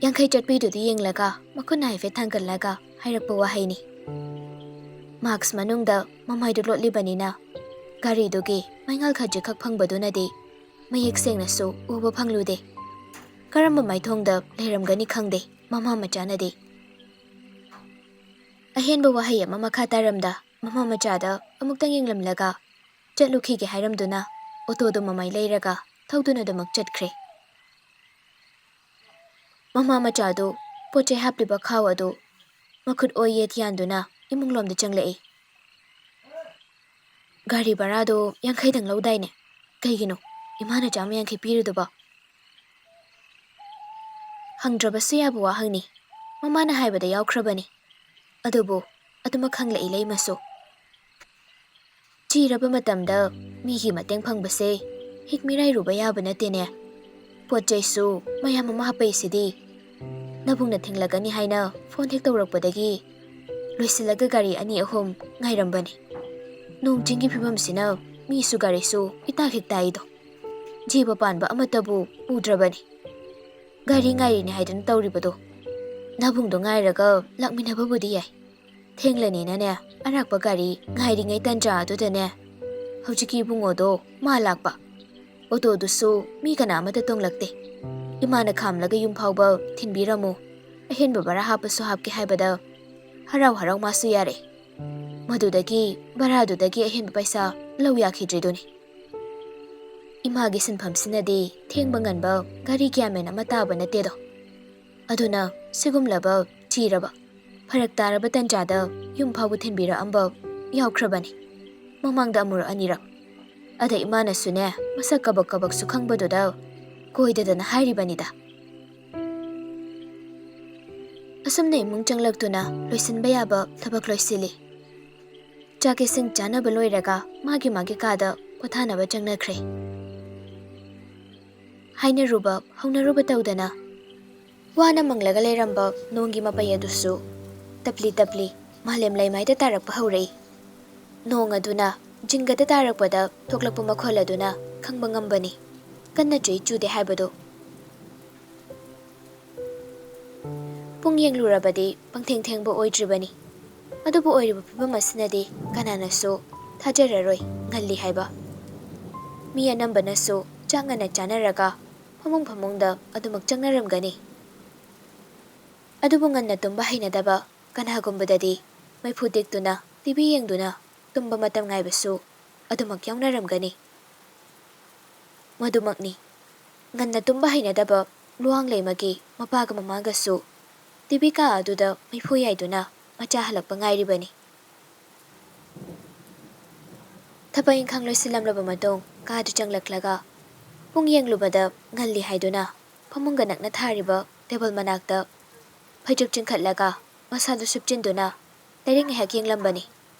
ꯌꯥꯡꯈꯩ ꯆꯠꯄꯤꯗꯨꯗꯤ ꯌꯦꯡꯂꯒ ꯃꯈꯨꯠꯅ ꯍꯥꯏꯐꯦꯠ ꯊꯥꯡꯒꯠꯂꯒ ꯍꯥꯏꯔꯛꯄ ꯋꯥꯍꯩꯅꯤ꯫ ꯃꯥꯛꯁ ꯃꯅꯨꯡꯗ ꯃꯃꯥꯏꯗꯨ ꯂꯣꯠꯂꯤꯕꯅꯤꯅ ꯒꯥꯔꯤꯗꯨꯒꯤ ꯃꯩꯉꯥꯜ ꯈꯖꯤꯛꯈꯛ ꯐꯪꯕꯗꯨꯅꯗꯤ ꯃꯌꯦꯛ ꯁꯦꯡꯅꯁꯨ ꯎꯕ ꯐꯪꯂꯨꯗꯦ꯫ ꯀꯔꯝꯕ ꯃꯥꯏꯊꯣꯡꯗ ꯂꯩꯔꯝꯒꯅꯤ ꯈꯪꯗꯦ ꯃꯃꯥ ꯃꯆꯥꯅꯗꯤ꯫ ꯑꯍꯦꯟꯕ ꯋꯥꯍꯩ ꯑꯃ ꯃꯈꯥ ꯇꯥꯔꯝꯗ ꯃꯃꯥ ꯃꯆꯥꯗ ꯑꯃꯨꯛꯇꯪ ꯌꯦꯡꯂꯝꯂꯒ ꯆꯠꯂꯨꯈꯤꯒꯦ ꯍꯥꯏꯔꯝꯗꯨꯅ ꯑꯣꯇꯣꯗꯨ ꯃꯃꯥꯏ ꯂꯩꯔꯒ ꯊꯧꯗꯨꯅ ꯑꯗꯨꯃꯛ ꯆꯠꯈ꯭ꯔꯦ꯫ ꯃꯃꯥ ꯃꯆꯥꯗꯨ ꯄꯣꯠ ꯆꯩ ꯍꯥꯞꯂꯤꯕ ꯈꯥꯎ ꯑꯗꯨ ꯃꯈꯨꯠ ꯑꯣꯏ ꯌꯦꯠ ꯌꯥꯟꯗꯨꯅ ꯏꯃꯨꯡꯂꯣꯝꯗ ꯆꯪꯂꯛꯏ꯫ "ꯒꯥꯔꯤ ꯚꯔꯥꯗꯣ ꯌꯥꯡꯈꯩꯗꯪ ꯂꯧꯗꯥꯏꯅꯦ? ꯀꯩꯒꯤꯅꯣ ꯏꯃꯥꯅ ꯆꯥꯝꯃ ꯌꯥꯡꯈꯩ ꯄꯤꯔꯤꯗꯨꯕꯣ?" ꯍꯪꯗ꯭ꯔꯕꯁꯨ ꯌꯥꯕ ꯋꯥꯍꯪꯅꯤ꯫ ꯃꯃꯥꯅ ꯍꯥꯏꯕꯗ ꯌꯥꯎꯈ꯭ꯔꯕꯅꯤ꯫ ꯑꯗꯨꯕꯨ ꯑꯗꯨꯃꯛ ꯈꯪꯂꯛꯏ ꯂꯩꯃꯁꯨ꯫ ꯆꯤꯔꯕ ꯃꯇꯝꯗ ꯃꯤꯒꯤ ꯃꯇꯦꯡ ꯐꯪꯕꯁꯦ ꯍꯦꯛ ꯃꯤꯔꯥꯏꯔꯨꯕ ꯌꯥꯕ ꯅꯠꯇꯦꯅꯦ꯫ ꯄꯣꯠ ꯆꯩꯁꯨ ꯃꯌꯥꯝ ꯑꯃ ꯍꯥꯞꯄꯛꯏꯁꯤꯗꯤ꯫ ꯅꯕꯨꯡꯅ ꯊꯤꯡꯂꯒꯅꯤ ꯍꯥꯏꯅ ꯐꯣꯟ ꯍꯦꯛ ꯇꯧꯔꯛꯄꯗꯒꯤ ꯂꯣꯏꯁꯤꯜꯂꯒ ꯒꯥꯔꯤ ꯑꯅꯤ ꯑꯍꯨꯝ ꯉꯥꯏꯔꯝꯕꯅꯤ꯫ ꯅꯣꯡ ꯆꯤꯡꯒꯤ ꯐꯤꯕꯝꯁꯤꯅ ꯃꯤꯁꯨ ꯒꯥꯔꯤꯁꯨ ꯏꯇꯥꯛ ꯍꯦꯛ ꯇꯥꯏꯗꯣ꯫ ꯖꯤꯕ ꯄꯥꯟꯕ ꯑꯃꯠꯇꯕꯨ ꯎꯗ꯭ꯔꯕꯅꯤ꯫ ꯒꯥꯔꯤ ꯉꯥꯏꯔꯤꯅꯦ ꯍꯥꯏꯗꯨꯅ ꯇꯧꯔꯤꯕꯗꯣ꯫ ꯅꯕꯨꯡꯗꯣ ꯉꯥꯏꯔꯒ ꯂꯥꯛꯃꯤꯟꯅꯕꯕꯨꯗꯤ ꯌꯥꯏ꯫ ꯊꯦꯡꯂꯅꯤꯅꯅꯦ, ꯑꯔꯥꯛꯄ ꯒꯥꯔꯤ ꯉꯥꯏꯔꯤꯉꯩ ꯇꯟꯖꯥ ꯑꯗꯨꯗꯅꯦ, ꯍꯧꯖꯤꯛꯀꯤ ꯏꯕꯨꯡꯉꯣꯗꯣ ꯃꯥ ꯂꯥꯛꯄ꯫ ꯑꯣꯇꯣꯗꯨꯁꯨ ꯃꯤ ꯀꯅꯥ ꯑꯃꯠꯇ ꯇꯣꯡꯂꯛꯇꯦ꯫ ꯏꯃꯥꯅ ꯈꯥꯝꯂꯒ ꯌꯨꯝ ꯐꯥꯎꯕ ꯊꯤꯟꯕꯤꯔꯝꯃꯨ, ꯑꯍꯦꯟꯕ ꯚꯔꯥ ꯍꯥꯞꯄꯁꯨ ꯍꯥꯞꯀꯦ ꯍꯥꯏꯕꯗ ꯍꯔꯥꯎ ꯍꯔꯥꯎ ꯃꯥꯁꯨ ꯌꯥꯔꯦ꯫ ꯃꯗꯨꯗꯒꯤ ꯚꯔꯥꯗꯨꯗꯒꯤ ꯑꯍꯦꯟꯕ ꯄꯩꯁꯥ ꯂꯧ ꯌꯥꯈꯤꯗ꯭ꯔꯤꯗꯨꯅꯤ꯫ ꯏꯃꯥꯒꯤ ꯁꯤꯟꯐꯝꯁꯤꯅꯗꯤ ꯊꯦꯡꯕ ꯉꯟꯕ ꯒꯥꯔꯤ ꯒ꯭ꯌꯥꯟꯃꯦꯟ ꯑꯃ ꯇꯥꯕ ꯅꯠꯇꯦꯗꯣ꯫ ꯑꯗꯨꯅ ꯁꯤꯒꯨꯝꯂꯕ ꯆꯤꯔꯕ, ꯐꯔꯛ ꯇꯥꯔꯕ ꯇꯟꯖꯥꯗ ꯌꯨꯝ ꯐꯥꯎꯕ ꯊꯤꯟꯕꯤꯔꯛꯑꯝꯕ ꯌꯥꯎꯈ꯭ꯔꯕꯅꯤ, ꯃꯃꯥꯡꯗ ꯑꯃꯨꯔꯛ ꯑꯅꯤꯔꯛ꯫ ꯑꯗ ꯏꯃꯥꯅꯁꯨꯅꯦ, ꯃꯁꯛ ꯀꯕꯛ ꯀꯕꯛꯁꯨ ꯈꯪꯕꯗꯨꯗ ꯀꯣꯏꯗꯗꯅ ꯍꯥꯏꯔꯤꯕꯅꯤꯗ꯫ ꯑꯁꯨꯝꯅ ꯏꯃꯨꯡ ꯆꯪꯂꯛꯇꯨꯅ ꯂꯣꯏꯁꯤꯟꯕ ꯌꯥꯕ ꯊꯕꯛ ꯂꯣꯏꯁꯤꯜꯂꯤ꯫ ꯆꯥꯛ ꯏꯁꯤꯡ ꯆꯥꯅꯕ ꯂꯣꯏꯔꯒ ꯃꯥꯒꯤ ꯃꯥꯒꯤ ꯀꯥꯗ ꯄꯣꯊꯥꯅꯕ ꯆꯪꯅꯈ꯭ꯔꯦ꯫ ꯍꯥꯏꯅꯔꯨꯕ ꯍꯧꯅꯔꯨꯕ ꯇꯧꯗꯅ ꯋꯥꯅ ꯃꯪꯂꯒ ꯂꯩꯔꯝꯕ ꯅꯣꯡꯒꯤ ꯃꯄꯩ ꯑꯗꯨꯁꯨ ꯇꯞꯂꯤ ꯇꯞꯂꯤ ꯃꯥꯂꯦꯝ ꯂꯩꯃꯥꯏꯗ ꯇꯥꯔꯛꯄ ꯍꯧꯔꯛꯏ꯫ ꯅꯣꯡ ꯑꯗꯨꯅ ꯖꯤꯡꯒꯗ ꯇꯥꯔꯛꯄꯗ ꯊꯣꯛꯂꯛꯄ ꯃꯈꯣꯜ ꯑꯗꯨꯅ ꯈꯪꯕ ꯉꯝꯕꯅꯤ, ꯀꯟꯅ ꯆꯨꯏ ꯆꯨꯗꯦ ꯍꯥꯏꯕꯗꯨ꯫ ꯄꯨꯡ ꯌꯦꯡꯂꯨꯔꯕꯗꯤ ꯄꯪꯊꯦꯡ ꯊꯦꯡꯕ ꯑꯣꯏꯗ꯭ꯔꯤꯕꯅꯤ꯫ ꯑꯗꯨꯕꯨ ꯑꯣꯏꯔꯤꯕ ꯐꯤꯕꯝ ꯑꯁꯤꯅꯗꯤ ꯀꯅꯥꯅꯁꯨ ꯊꯥꯖꯔꯔꯣꯏ ꯉꯜꯂꯤ ꯍꯥꯏꯕ꯫ ꯃꯤ ꯑꯅꯝꯕꯅꯁꯨ ꯆꯥꯛ ꯉꯟꯅ ꯆꯥꯅꯔꯒ ꯐꯃꯨꯡ ꯐꯃꯨꯡꯗ ꯑꯗꯨꯃꯛ ꯆꯪꯅꯔꯝꯒꯅꯤ꯫ ꯑꯗꯨꯕꯨ ꯉꯟꯅ ꯇꯨꯝꯕ ꯍꯩꯅꯗꯕ ꯀꯅꯥꯒꯨꯝꯕꯗꯗꯤ ꯃꯩꯐꯨ ꯇꯦꯛꯇꯨꯅ ꯇꯤ ꯚꯤ ꯌꯦꯡꯗꯨꯅ ꯇꯨꯝꯕ ꯃꯇꯝ ꯉꯥꯏꯕꯁꯨ ꯑꯗꯨꯃꯛ ꯌꯥꯎꯅꯔꯝꯒꯅꯤ꯫ ꯃꯗꯨꯃꯛꯅꯤ, ꯉꯟꯅ ꯇꯨꯝꯕ ꯍꯩꯅꯗꯕ ꯂꯨꯋꯥꯡꯂꯩꯃꯒꯤ ꯃꯄꯥꯒ ꯃꯃꯥꯒꯁꯨ ꯇꯤ ꯚꯤ ꯀꯥ ꯑꯗꯨꯗ ꯃꯩꯐꯨ ꯌꯥꯏꯗꯨꯅ ꯃꯆꯥ ꯍꯜꯂꯛꯄ ꯉꯥꯏꯔꯤꯕꯅꯤ꯫ ꯊꯕꯛ ꯏꯪꯈꯥꯡ ꯂꯣꯏꯁꯤꯜꯂꯝꯂꯕ ꯃꯇꯨꯡ ꯀꯥꯗꯨ ꯆꯪꯂꯛꯂꯒ ꯄꯨꯡ ꯌꯦꯡꯂꯨꯕꯗ ꯉꯜꯂꯤ ꯍꯥꯏꯗꯨꯅ ꯐꯃꯨꯡꯒ ꯅꯛꯅ ꯊꯥꯔꯤꯕ ꯇꯦꯕꯜ ꯃꯅꯥꯛꯇ ꯐꯩꯖꯨꯞ ꯆꯤꯡꯈꯠꯂꯒ ꯃꯁꯥꯗꯨ ꯁꯨꯞꯆꯤꯟꯗꯨꯅ ꯂꯥꯏꯔꯤꯛ ꯉꯥꯏꯍꯥꯛ ꯌꯦꯡꯂꯝꯕꯅꯤ꯫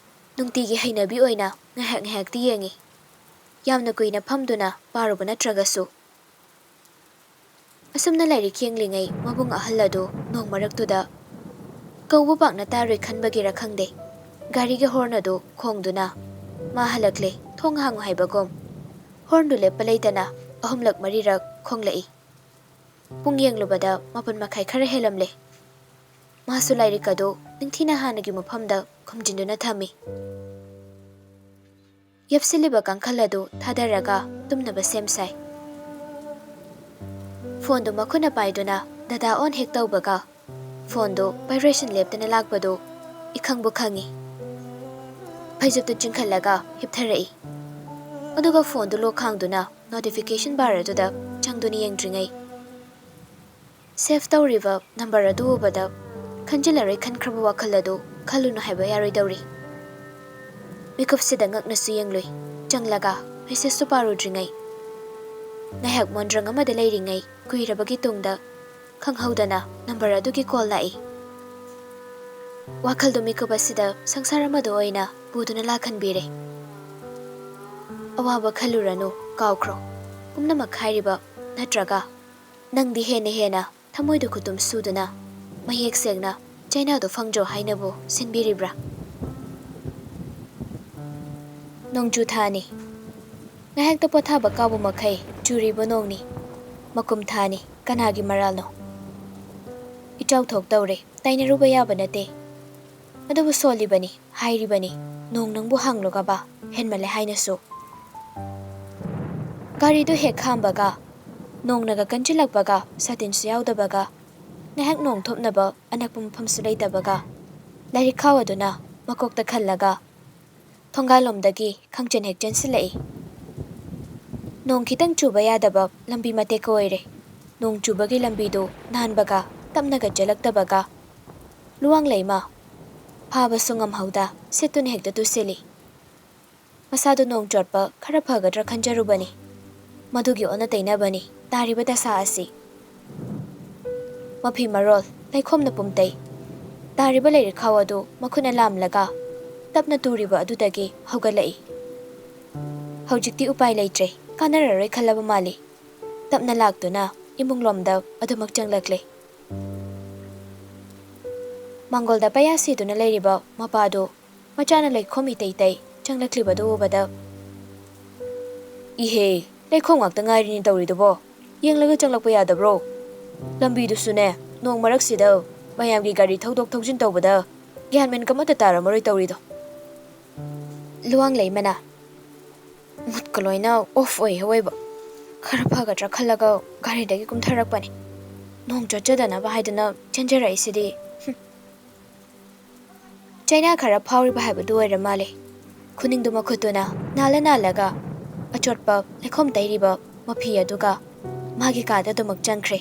ꯅꯨꯡꯇꯤꯒꯤ ꯍꯩꯅꯕꯤ ꯑꯣꯏꯅ ꯉꯥꯏꯍꯥꯛ ꯉꯥꯏꯍꯥꯛꯇꯤ ꯌꯦꯡꯉꯤ꯫ ꯌꯥꯝꯅ ꯀꯨꯏꯅ ꯐꯝꯗꯨꯅ ꯄꯥꯔꯨꯕ ꯅꯠꯇ꯭ꯔꯒꯁꯨ꯫ ꯑꯁꯨꯝꯅ ꯂꯥꯏꯔꯤꯛ ꯌꯦꯡꯂꯤꯉꯩ ꯃꯕꯨꯡ ꯑꯍꯜ ꯑꯗꯨ ꯅꯣꯡ ꯃꯔꯛꯇꯨꯗ ꯀꯧꯕ ꯄꯥꯛꯅ ꯇꯥꯔꯣꯏ ꯈꯟꯕꯒꯤꯔ ꯈꯪꯗꯦ, ꯒꯥꯔꯤꯒꯤ ꯍꯣꯔꯟ ꯑꯗꯨ ꯈꯣꯡꯗꯨꯅ "ꯃꯥ ꯍꯜꯂꯛꯂꯦ, ꯊꯣꯡ ꯍꯥꯡꯉꯨ" ꯍꯥꯏꯕꯒꯨꯝ ꯍꯣꯔꯟꯗꯨ ꯂꯦꯞꯄ ꯂꯩꯇꯅ ꯑꯍꯨꯝꯂꯛ ꯃꯔꯤꯔꯛ ꯈꯣꯡꯂꯛꯏ꯫ ꯄꯨꯡ ꯌꯦꯡꯂꯨꯕꯗ ꯃꯥꯄꯟ ꯃꯈꯥꯏ ꯈꯔ ꯍꯦꯜꯂꯝꯂꯦ꯫ ꯃꯥꯁꯨ ꯂꯥꯏꯔꯤꯛ ꯑꯗꯨ ꯅꯤꯡꯊꯤꯅ ꯍꯥꯟꯅꯒꯤ ꯃꯐꯝꯗ ꯈꯨꯝꯖꯤꯟꯗꯨꯅ ꯊꯝꯃꯤ꯫ ꯌꯦꯞꯁꯤꯜꯂꯤꯕ ꯀꯥꯡꯈꯜ ꯑꯗꯨ ꯊꯥꯗꯔꯒ ꯇꯨꯝꯅꯕ ꯁꯦꯝ ꯁꯥꯏ꯫ ꯐꯣꯟꯗꯨ ꯃꯈꯨꯠꯅ ꯄꯥꯏꯗꯨꯅ ꯗꯇꯥ ꯑꯣꯟ ꯍꯦꯛ ꯇꯧꯕꯒ ꯐꯣꯟꯗꯨ ꯚꯥꯏꯕ꯭ꯔꯦꯁꯟ ꯂꯦꯞꯇꯅ ꯂꯥꯛꯄꯗꯨ ꯏꯈꯪꯕꯨ ꯈꯪꯏ꯫ ꯐꯩꯖꯨꯞꯇꯨ ꯆꯤꯡꯈꯠꯂꯒ ꯍꯤꯞꯊꯔꯛꯏ꯫ ꯑꯗꯨꯒ ꯐꯣꯟꯗꯨ ꯂꯣꯛ ꯈꯥꯡꯗꯨꯅ ꯅꯣꯇꯤꯐꯤꯀꯦꯁꯟ ꯕꯥꯔ ꯑꯗꯨꯗ ꯆꯪꯗꯨꯅ ꯌꯦꯡꯗ꯭ꯔꯤꯉꯩ ꯁꯦꯚ ꯇꯧꯔꯤꯕ ꯅꯝꯕꯔ ꯑꯗꯨ ꯎꯕꯗ ꯈꯟꯖꯤꯜꯂꯔꯣꯏ ꯈꯟꯈ꯭ꯔꯕ ꯋꯥꯈꯜ ꯑꯗꯨ ꯈꯜꯂꯨꯅꯨ ꯍꯥꯏꯕ ꯌꯥꯔꯣꯏꯗꯧꯔꯤ꯫ ꯃꯤꯀꯨꯞꯁꯤꯗ ꯉꯛꯅꯁꯨ ꯌꯦꯡꯂꯨꯏ꯫ ꯆꯪꯂꯒ ꯃꯦꯁꯦꯖꯇꯨ ꯄꯥꯔꯨꯗ꯭ꯔꯤꯉꯩ ꯉꯥꯏꯍꯥꯛ ꯃꯣꯟꯗ꯭ꯔꯪ ꯑꯃꯗ ꯂꯩꯔꯤꯉꯩ ꯀꯨꯏꯔꯕꯒꯤ ꯇꯨꯡꯗ ꯈꯪꯍꯧꯗꯅ ꯅꯝꯕꯔ ꯑꯗꯨꯒꯤ ꯀꯣꯜ ꯂꯥꯛꯏ꯫ ꯋꯥꯈꯜꯗꯨ ꯃꯤꯀꯨꯞ ꯑꯁꯤꯗ ꯁꯪꯁꯥꯔ ꯑꯃꯗ ꯑꯣꯏꯅ ꯄꯨꯗꯨꯅ ꯂꯥꯛꯍꯟꯕꯤꯔꯦ꯫ ꯑꯋꯥꯕ ꯈꯜꯂꯨꯔꯅꯨ, ꯀꯥꯎꯈ꯭ꯔꯣ꯫ ꯄꯨꯝꯅꯃꯛ ꯍꯥꯏꯔꯤꯕ ꯅꯠꯇ꯭ꯔꯒ ꯅꯪꯗꯤ ꯍꯦꯟꯅ ꯍꯦꯟꯅ ꯊꯃꯣꯏꯗ ꯈꯨꯇꯨꯝ ꯁꯨꯗꯨꯅ ꯃꯌꯦꯛ ꯁꯦꯡꯅ ꯆꯩꯅꯥꯗꯣ ꯐꯪꯗ꯭ꯔꯣ ꯍꯥꯏꯅꯕꯨ ꯁꯤꯟꯕꯤꯔꯤꯕ꯭ꯔꯥ? ꯅꯣꯡꯖꯨ ꯊꯥꯅꯤ꯫ ꯉꯥꯏꯍꯥꯛꯇ ꯄꯣꯊꯥꯕ ꯀꯥꯎꯕ ꯃꯈꯩ ꯆꯨꯔꯤꯕ ꯅꯣꯡꯅꯤ꯫ ꯃꯀꯨꯝ ꯊꯥꯅꯤ꯫ ꯀꯅꯥꯒꯤ ꯃꯔꯥꯜꯅꯣ? ꯏꯆꯥꯎ ꯊꯣꯛꯇꯧꯔꯦ꯫ ꯇꯥꯏꯅꯔꯨꯕ ꯌꯥꯕ ꯅꯠꯇꯦ꯫ ꯑꯗꯨꯕꯨ ꯁꯣꯜꯂꯤꯕꯅꯤ, ꯍꯥꯏꯔꯤꯕꯅꯤ, ꯅꯣꯡ ꯅꯪꯕꯨ ꯍꯥꯡꯂꯨꯒꯕ, ꯍꯦꯟꯃꯜꯂꯦ ꯍꯥꯏꯅꯁꯨ꯫ ꯒꯥꯔꯤꯗꯨ ꯍꯦꯛ ꯈꯥꯝꯕꯒ ꯅꯣꯡꯅꯒ ꯀꯟꯁꯤꯜꯂꯛꯄꯒ, ꯁꯥꯇꯤꯟꯁꯨ ꯌꯥꯎꯗꯕꯒ, ꯉꯥꯏꯍꯥꯛ ꯅꯣꯡ ꯊꯣꯛꯅꯕ ꯑꯅꯛꯄ ꯃꯐꯝꯁꯨ ꯂꯩꯇꯕꯒ, ꯂꯥꯏꯔꯤꯛ ꯈꯥꯎ ꯑꯗꯨꯅ ꯃꯀꯣꯛꯇ ꯈꯜꯂꯒ ꯊꯣꯡꯒꯥꯜꯂꯣꯝꯗꯒꯤ ꯈꯪꯆꯦꯟ ꯍꯦꯛ ꯆꯦꯟꯁꯤꯜꯂꯛꯏ꯫ ꯅꯣꯡ ꯈꯤꯇꯪ ꯆꯨꯕ ꯌꯥꯗꯕ ꯂꯝꯕꯤ ꯃꯇꯦꯛꯀ ꯑꯣꯏꯔꯦ꯫ ꯅꯣꯡ ꯆꯨꯕꯒꯤ ꯂꯝꯕꯤꯗꯨ ꯅꯥꯟꯕꯒ, ꯇꯞꯅꯒ ꯆꯦꯜꯂꯛꯇꯕꯒ, ꯂꯨꯋꯥꯡ ꯂꯩꯃ ꯐꯥꯕꯁꯨ ꯉꯝꯍꯧꯗ ꯁꯤꯠꯇꯨꯅ ꯍꯦꯛꯇ ꯇꯨꯁꯤꯜꯂꯤ꯫ ꯃꯁꯥꯗꯨ ꯅꯣꯡ ꯆꯣꯠꯄ ꯈꯔ ꯐꯒꯗ꯭ꯔꯥ ꯈꯟꯖꯔꯨꯕꯅꯤ꯫ ꯃꯗꯨꯒꯤ ꯑꯣꯟꯅ ꯇꯩꯅꯕꯅꯤ ꯇꯥꯔꯤꯕ ꯗꯁꯥ ꯑꯁꯤ꯫ ꯃꯐꯤ ꯃꯔꯣꯜ, ꯂꯩꯈꯣꯝꯅ ꯄꯨꯝꯇꯩ ꯇꯥꯔꯤꯕ ꯂꯥꯏꯔꯤꯛ ꯈꯥꯎ ꯑꯗꯨ ꯃꯈꯨꯠꯅ ꯂꯥꯝꯂꯒ ꯇꯞꯅ ꯇꯨꯔꯤꯕ ꯑꯗꯨꯗꯒꯤ ꯍꯧꯒꯠꯂꯛꯏ꯫ ꯍꯧꯖꯤꯛꯇꯤ ꯎꯄꯥꯏ ꯂꯩꯇ꯭ꯔꯦ, ꯀꯥꯟꯅꯔꯔꯣꯏ ꯈꯜꯂꯕ ꯃꯥꯜꯂꯤ꯫ ꯇꯞꯅ ꯂꯥꯛꯇꯨꯅ ꯏꯃꯨꯡꯂꯣꯝꯗ ꯑꯗꯨꯃꯛ ꯆꯪꯂꯛꯂꯦ꯫ ꯃꯥꯡꯒꯣꯜꯗ ꯄꯩꯌꯥ ꯁꯤꯗꯨꯅ ꯂꯩꯔꯤꯕ ꯃꯄꯥꯗꯨ ꯃꯆꯥꯅ ꯂꯩꯈꯣꯝ ꯏꯇꯩ ꯇꯩ ꯆꯪꯂꯛꯂꯤꯕꯗꯨ ꯎꯕꯗ, "ꯏꯍꯦ, ꯂꯩꯈꯣꯝ ꯉꯥꯛꯇ ꯉꯥꯏꯔꯤꯅꯤ ꯇꯧꯔꯤꯗꯨꯕꯣ꯫ ꯌꯦꯡꯂꯒ ꯆꯪꯂꯛꯄ ꯌꯥꯗꯕ꯭ꯔꯣ? ꯂꯝꯕꯤꯗꯨꯁꯨꯅꯦ, ꯅꯣꯡ ꯃꯔꯛꯁꯤꯗ ꯃꯌꯥꯝꯒꯤ ꯒꯥꯔꯤ ꯊꯧꯗꯣꯛ ꯊꯧꯖꯤꯟ ꯇꯧꯕꯗ ꯒ꯭ꯌꯥꯟ ꯃꯦꯟ ꯑꯃꯠꯇ ꯇꯥꯔꯝꯃꯔꯣꯏ ꯇꯧꯔꯤꯗꯣ꯫" ꯂꯨꯋꯥꯡ ꯂꯩꯃꯅ ꯃꯨꯠꯀ ꯂꯣꯏꯅ ꯑꯣꯐ ꯑꯣꯏꯍꯧꯋꯦꯕ꯫ ꯈꯔ ꯐꯒꯗ꯭ꯔꯥ ꯈꯜꯂꯒ ꯒꯥꯔꯤꯗꯒꯤ ꯀꯨꯝꯊꯔꯛꯄꯅꯤ꯫ ꯅꯣꯡ ꯆꯣꯠꯆꯗꯅꯕ ꯍꯥꯏꯗꯨꯅ ꯆꯦꯟꯖꯔꯛꯏꯁꯤꯗꯤ꯫ ꯍꯨꯝ꯫ ꯆꯩꯅꯥ ꯈꯔ ꯐꯥꯎꯔꯤꯕ ꯍꯥꯏꯕꯗꯨ ꯑꯣꯏꯔ ꯃꯥꯜꯂꯦ꯫ ꯈꯨꯅꯤꯡꯗꯨ ꯃꯈꯨꯠꯇꯨꯅ ꯅꯥꯜꯂ ꯅꯥꯜꯂꯒ ꯑꯆꯣꯠꯄ ꯂꯩꯈꯣꯝ ꯇꯩꯔꯤꯕ ꯃꯐꯤ ꯑꯗꯨꯒ ꯃꯥꯒꯤ ꯀꯥꯗ ꯑꯗꯨꯃꯛ ꯆꯪꯈ꯭ꯔꯦ꯫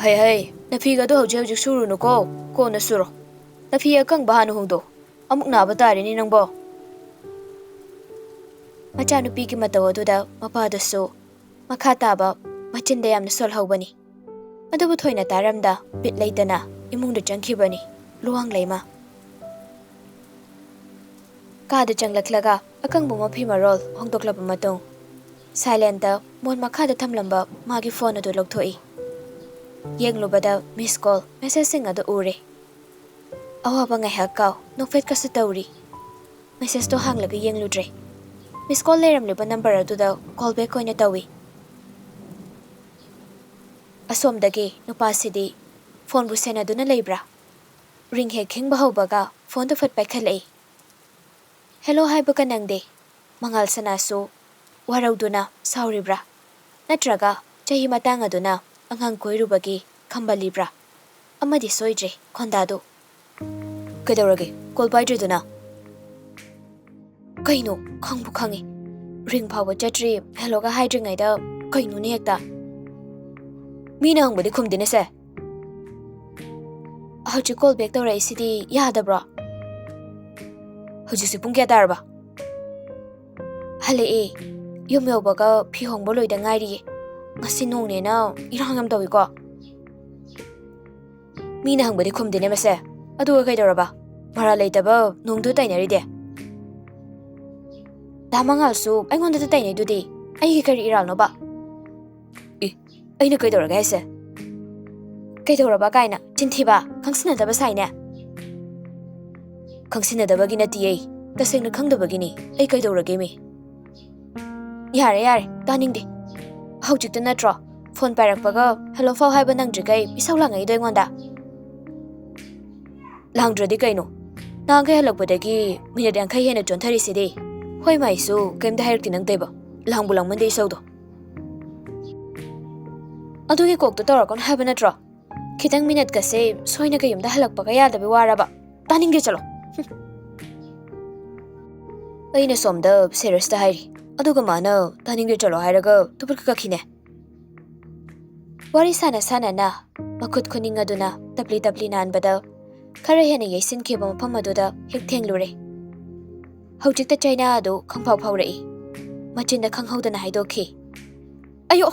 "ꯍꯩ ꯍꯩ, ꯅꯐꯤꯒꯗꯣ ꯍꯧꯖꯤꯛ ꯍꯧꯖꯤꯛ ꯁꯨꯔꯨꯅꯨꯀꯣ, ꯀꯣꯟꯅ ꯁꯨꯔꯣ꯫ ꯅꯐꯤ ꯑꯀꯪꯕ ꯍꯥꯟꯅ ꯍꯣꯡꯗꯣꯛ, ꯑꯃꯨꯛ ꯅꯥꯕ ꯇꯥꯔꯦꯅꯦ ꯅꯪꯕꯣ꯫" ꯃꯆꯥꯅꯨꯄꯤꯒꯤ ꯃꯇꯧ ꯑꯗꯨꯗ ꯃꯄꯥꯗꯨꯁꯨ ꯃꯈꯥ ꯇꯥꯕ ꯃꯆꯤꯟꯗ ꯌꯥꯝꯅ ꯁꯣꯜꯍꯧꯕꯅꯤ꯫ ꯑꯗꯨꯕꯨ ꯊꯣꯏꯅ ꯇꯥꯔꯝꯗ ꯕꯤꯠ ꯂꯩꯇꯅ ꯏꯃꯨꯡꯗ ꯆꯪꯈꯤꯕꯅꯤ ꯂꯨꯋꯥꯡ ꯂꯩꯃ꯫ ꯀꯥꯗ ꯆꯪꯂꯛꯂꯒ ꯑꯀꯪꯕ ꯃꯐꯤ ꯃꯔꯣꯜ ꯍꯣꯡꯗꯣꯛꯂꯕ ꯃꯇꯨꯡ, ꯁꯥꯏꯂꯦꯟꯇ ꯃꯣꯟ ꯃꯈꯥꯗ ꯊꯝꯂꯝꯕ ꯃꯥꯒꯤ ꯐꯣꯟ ꯑꯗꯨ ꯂꯧꯊꯣꯛꯏ꯫ ꯌꯦꯡꯂꯨꯕꯗ ꯃꯤꯁ ꯀꯣꯜ ꯃꯦꯁꯦꯖꯁꯤꯡ ꯑꯗꯨ ꯎꯔꯦ꯫ ꯑꯋꯥꯕ ꯉꯥꯏꯍꯥꯛ ꯀꯥꯎ, ꯅꯣꯛꯐꯦꯠꯀꯁꯨ ꯇꯧꯔꯤ꯫ ꯃꯦꯁꯦꯖꯇꯣ ꯍꯥꯡꯂꯒ ꯌꯦꯡꯂꯨꯗ꯭ꯔꯦ꯫ ꯃꯤꯁ ꯀꯣꯜ ꯂꯩꯔꯝꯂꯤꯕ ꯅꯝꯕꯔ ꯑꯗꯨꯗ ꯀꯣꯜ ꯕꯦꯛ ꯑꯣꯏꯅ ꯇꯧꯏ꯫ ꯑꯁꯣꯝꯗꯒꯤ ꯅꯨꯄꯥꯁꯤꯗꯤ ꯐꯣꯟꯕꯨ ꯁꯦꯟꯅꯗꯨꯅ ꯂꯩꯕ꯭ꯔꯥ? ꯔꯤꯡ ꯍꯦꯛ ꯈꯤꯡꯕ ꯍꯧꯕꯒ ꯐꯣꯟꯗꯨ ꯐꯠ ꯄꯥꯏꯈꯠꯂꯛꯏ꯫ ꯍꯦꯂꯣ ꯍꯥꯏꯕꯒ ꯅꯪꯗꯦ꯫ ꯃꯉꯥꯜ ꯁꯅꯥꯁꯨ ꯋꯥꯔꯧꯗꯨꯅ ꯁꯥꯎꯔꯤꯕ꯭ꯔꯥ? ꯅꯠꯇ꯭ꯔꯒ ꯆꯍꯤ ꯃꯇꯥꯡ ꯑꯗꯨꯅ ꯑꯉꯥꯡ ꯀꯣꯏꯔꯨꯕꯒꯤ ꯈꯝꯕꯜꯂꯤꯕ꯭ꯔꯥ? ꯑꯃꯗꯤ ꯁꯣꯏꯗ꯭ꯔꯦ ꯈꯣꯟꯗꯥꯗꯨ꯫ ꯀꯩꯗꯧꯔꯒꯦ? ꯀꯣꯜ ꯄꯥꯏꯗ꯭ꯔꯤꯗꯨꯅ? ꯀꯩꯅꯣ, ꯈꯪꯕꯨ ꯈꯪꯉꯤ꯫ ꯔꯤꯡ ꯐꯥꯎꯕ ꯆꯠꯇ꯭ꯔꯤ, ꯍꯦꯜꯂꯣꯒ ꯍꯥꯏꯗ꯭ꯔꯤꯉꯩꯗ ꯀꯩꯅꯣꯅꯦ ꯍꯦꯛꯇ? ꯃꯤꯅ ꯍꯪꯕꯗꯤ ꯈꯨꯝꯗꯦꯅꯦ ꯁꯦ꯫ ꯍꯧꯖꯤꯛ ꯀꯣꯜ ꯕꯦꯛ ꯇꯧꯔꯛꯏꯁꯤꯗꯤ ꯌꯥꯗꯕ꯭ꯔꯣ? ꯍꯧꯖꯤꯛꯁꯦ ꯄꯨꯡ ꯀꯌꯥ ꯇꯥꯔꯕ? ꯍꯜꯂꯛꯑꯦ꯫ ꯌꯨꯝ ꯌꯧꯕꯒ ꯐꯤ ꯍꯣꯡꯕ ꯂꯣꯏꯗ ꯉꯥꯏꯔꯤꯌꯦ꯫ ꯉꯁꯤ ꯅꯣꯡꯅꯦꯅ ꯏꯔꯥꯡ ꯌꯥꯝ ꯇꯧꯏꯀꯣ꯫ ꯃꯤꯅ ꯍꯪꯕꯗꯤ ꯈꯨꯝꯗꯦꯅꯦ ꯃꯁꯦ꯫ ꯑꯗꯨꯒ ꯀꯩꯗꯧꯔꯕ? ꯃꯔꯥꯜ ꯂꯩꯇꯕ ꯅꯣꯡꯗꯨ ꯇꯥꯏꯅꯔꯤꯗꯦ꯫ ꯗꯥ ꯃꯉꯥꯜꯁꯨ ꯑꯩꯉꯣꯟꯗꯗ ꯇꯥꯏꯅꯩꯗꯨꯗꯤ꯫ ꯑꯩꯒꯤ ꯀꯔꯤ ꯏꯔꯥꯜꯅꯣꯕ? ꯏ, ꯑꯩꯅ ꯀꯩꯗꯧꯔꯒꯦ ꯍꯥꯏꯁꯦ? ꯀꯩꯗꯧꯔꯕ ꯀꯥꯏꯅ ꯆꯤꯟꯊꯤꯕ, ꯈꯪꯁꯤꯟꯅꯗꯕ ꯁꯥꯏꯅꯦ꯫ ꯈꯪꯁꯤꯟꯅꯗꯕꯒꯤ ꯅꯠꯇꯤꯌꯦ, ꯇꯁꯦꯡꯅ ꯈꯪꯗꯕꯒꯤꯅꯤ꯫ ꯑꯩ ꯀꯩꯗꯧꯔꯒꯦ ꯃꯤ? ꯌꯥꯔꯦ, ꯌꯥꯔꯦ, ꯇꯥꯅꯤꯡꯗꯦ꯫ ꯍꯧꯖꯤꯛꯇ ꯅꯠꯇ꯭ꯔꯣ ꯐꯣꯟ ꯄꯥꯏꯔꯛꯄꯒ ꯍꯦꯜꯂꯣ ꯐꯥꯎ ꯍꯥꯏꯕ ꯅꯪꯗ꯭ꯔꯤꯈꯩ ꯏꯁꯧ ꯂꯥꯡꯉꯛꯏꯗꯣ ꯑꯩꯉꯣꯟꯗ? ꯂꯥꯡꯗ꯭ꯔꯗꯤ ꯀꯩꯅꯣ? ꯅꯍꯥꯟꯈꯩ ꯍꯜꯂꯛꯄꯗꯒꯤ ꯃꯤꯅꯤꯠ ꯌꯥꯡꯈꯩ ꯍꯦꯟꯅ ꯆꯣꯟꯊꯔꯤꯁꯤꯗꯤ꯫ ꯍꯣꯏ ꯃꯥꯏꯁꯨ ꯀꯩꯝꯇ ꯍꯥꯏꯔꯛꯇꯦ ꯅꯪ ꯇꯩꯕ꯫ ꯂꯥꯡꯕꯨ ꯂꯥꯡꯃꯟꯗꯦ ꯏꯁꯧꯗꯣ꯫ ꯑꯗꯨꯒꯤ ꯀꯣꯛꯇꯣ ꯇꯧꯔꯛꯀꯅꯨ ꯍꯥꯏꯕ ꯅꯠꯇ꯭ꯔꯣ? ꯈꯤꯇꯪ ꯃꯤꯅꯠꯀꯁꯦ ꯁꯣꯏꯅ ꯀꯌꯨꯝꯗ ꯍꯜꯂꯛꯄꯒ ꯌꯥꯗꯕꯩ ꯋꯥꯔꯕ? ꯇꯥꯅꯤꯡꯗꯦ, ꯆꯠꯂꯣ꯫ ꯍꯨꯝ꯫ ꯑꯩꯅ ꯁꯣꯝꯗ ꯁꯦꯔꯁꯇ ꯍꯥꯏꯔꯤ, ꯑꯗꯨꯒ ꯃꯥꯅ ꯇꯥꯅꯤꯡꯗꯦ ꯆꯠꯂꯣ ꯍꯥꯏꯔꯒ ꯇꯨꯄꯠꯀ ꯀꯛꯈꯤꯅꯦ꯫ ꯋꯥꯔꯤ ꯁꯥꯟꯅ ꯁꯥꯟꯅꯅ ꯃꯈꯨꯠ ꯈꯨꯅꯤꯡ ꯑꯗꯨꯅ ꯇꯞꯂꯤ ꯇꯞꯂꯤ ꯅꯥꯟꯕꯗ ꯈꯔ ꯍꯦꯟꯅ ꯌꯩꯁꯤꯟꯈꯤꯕ ꯃꯐꯝ ꯑꯗꯨꯗ ꯍꯦꯛ ꯊꯦꯡꯂꯨꯔꯦ꯫ ꯍꯧꯖꯤꯛꯇ ꯆꯩꯅꯥ ꯑꯗꯨ ꯈꯪꯐꯥꯎ ꯐꯥꯎꯔꯛꯏ꯫ ꯃꯆꯤꯟꯗ ꯈꯪꯍꯧꯗꯅ ꯍꯥꯏꯗꯣꯛꯈꯤ꯫ ꯑꯌꯣ!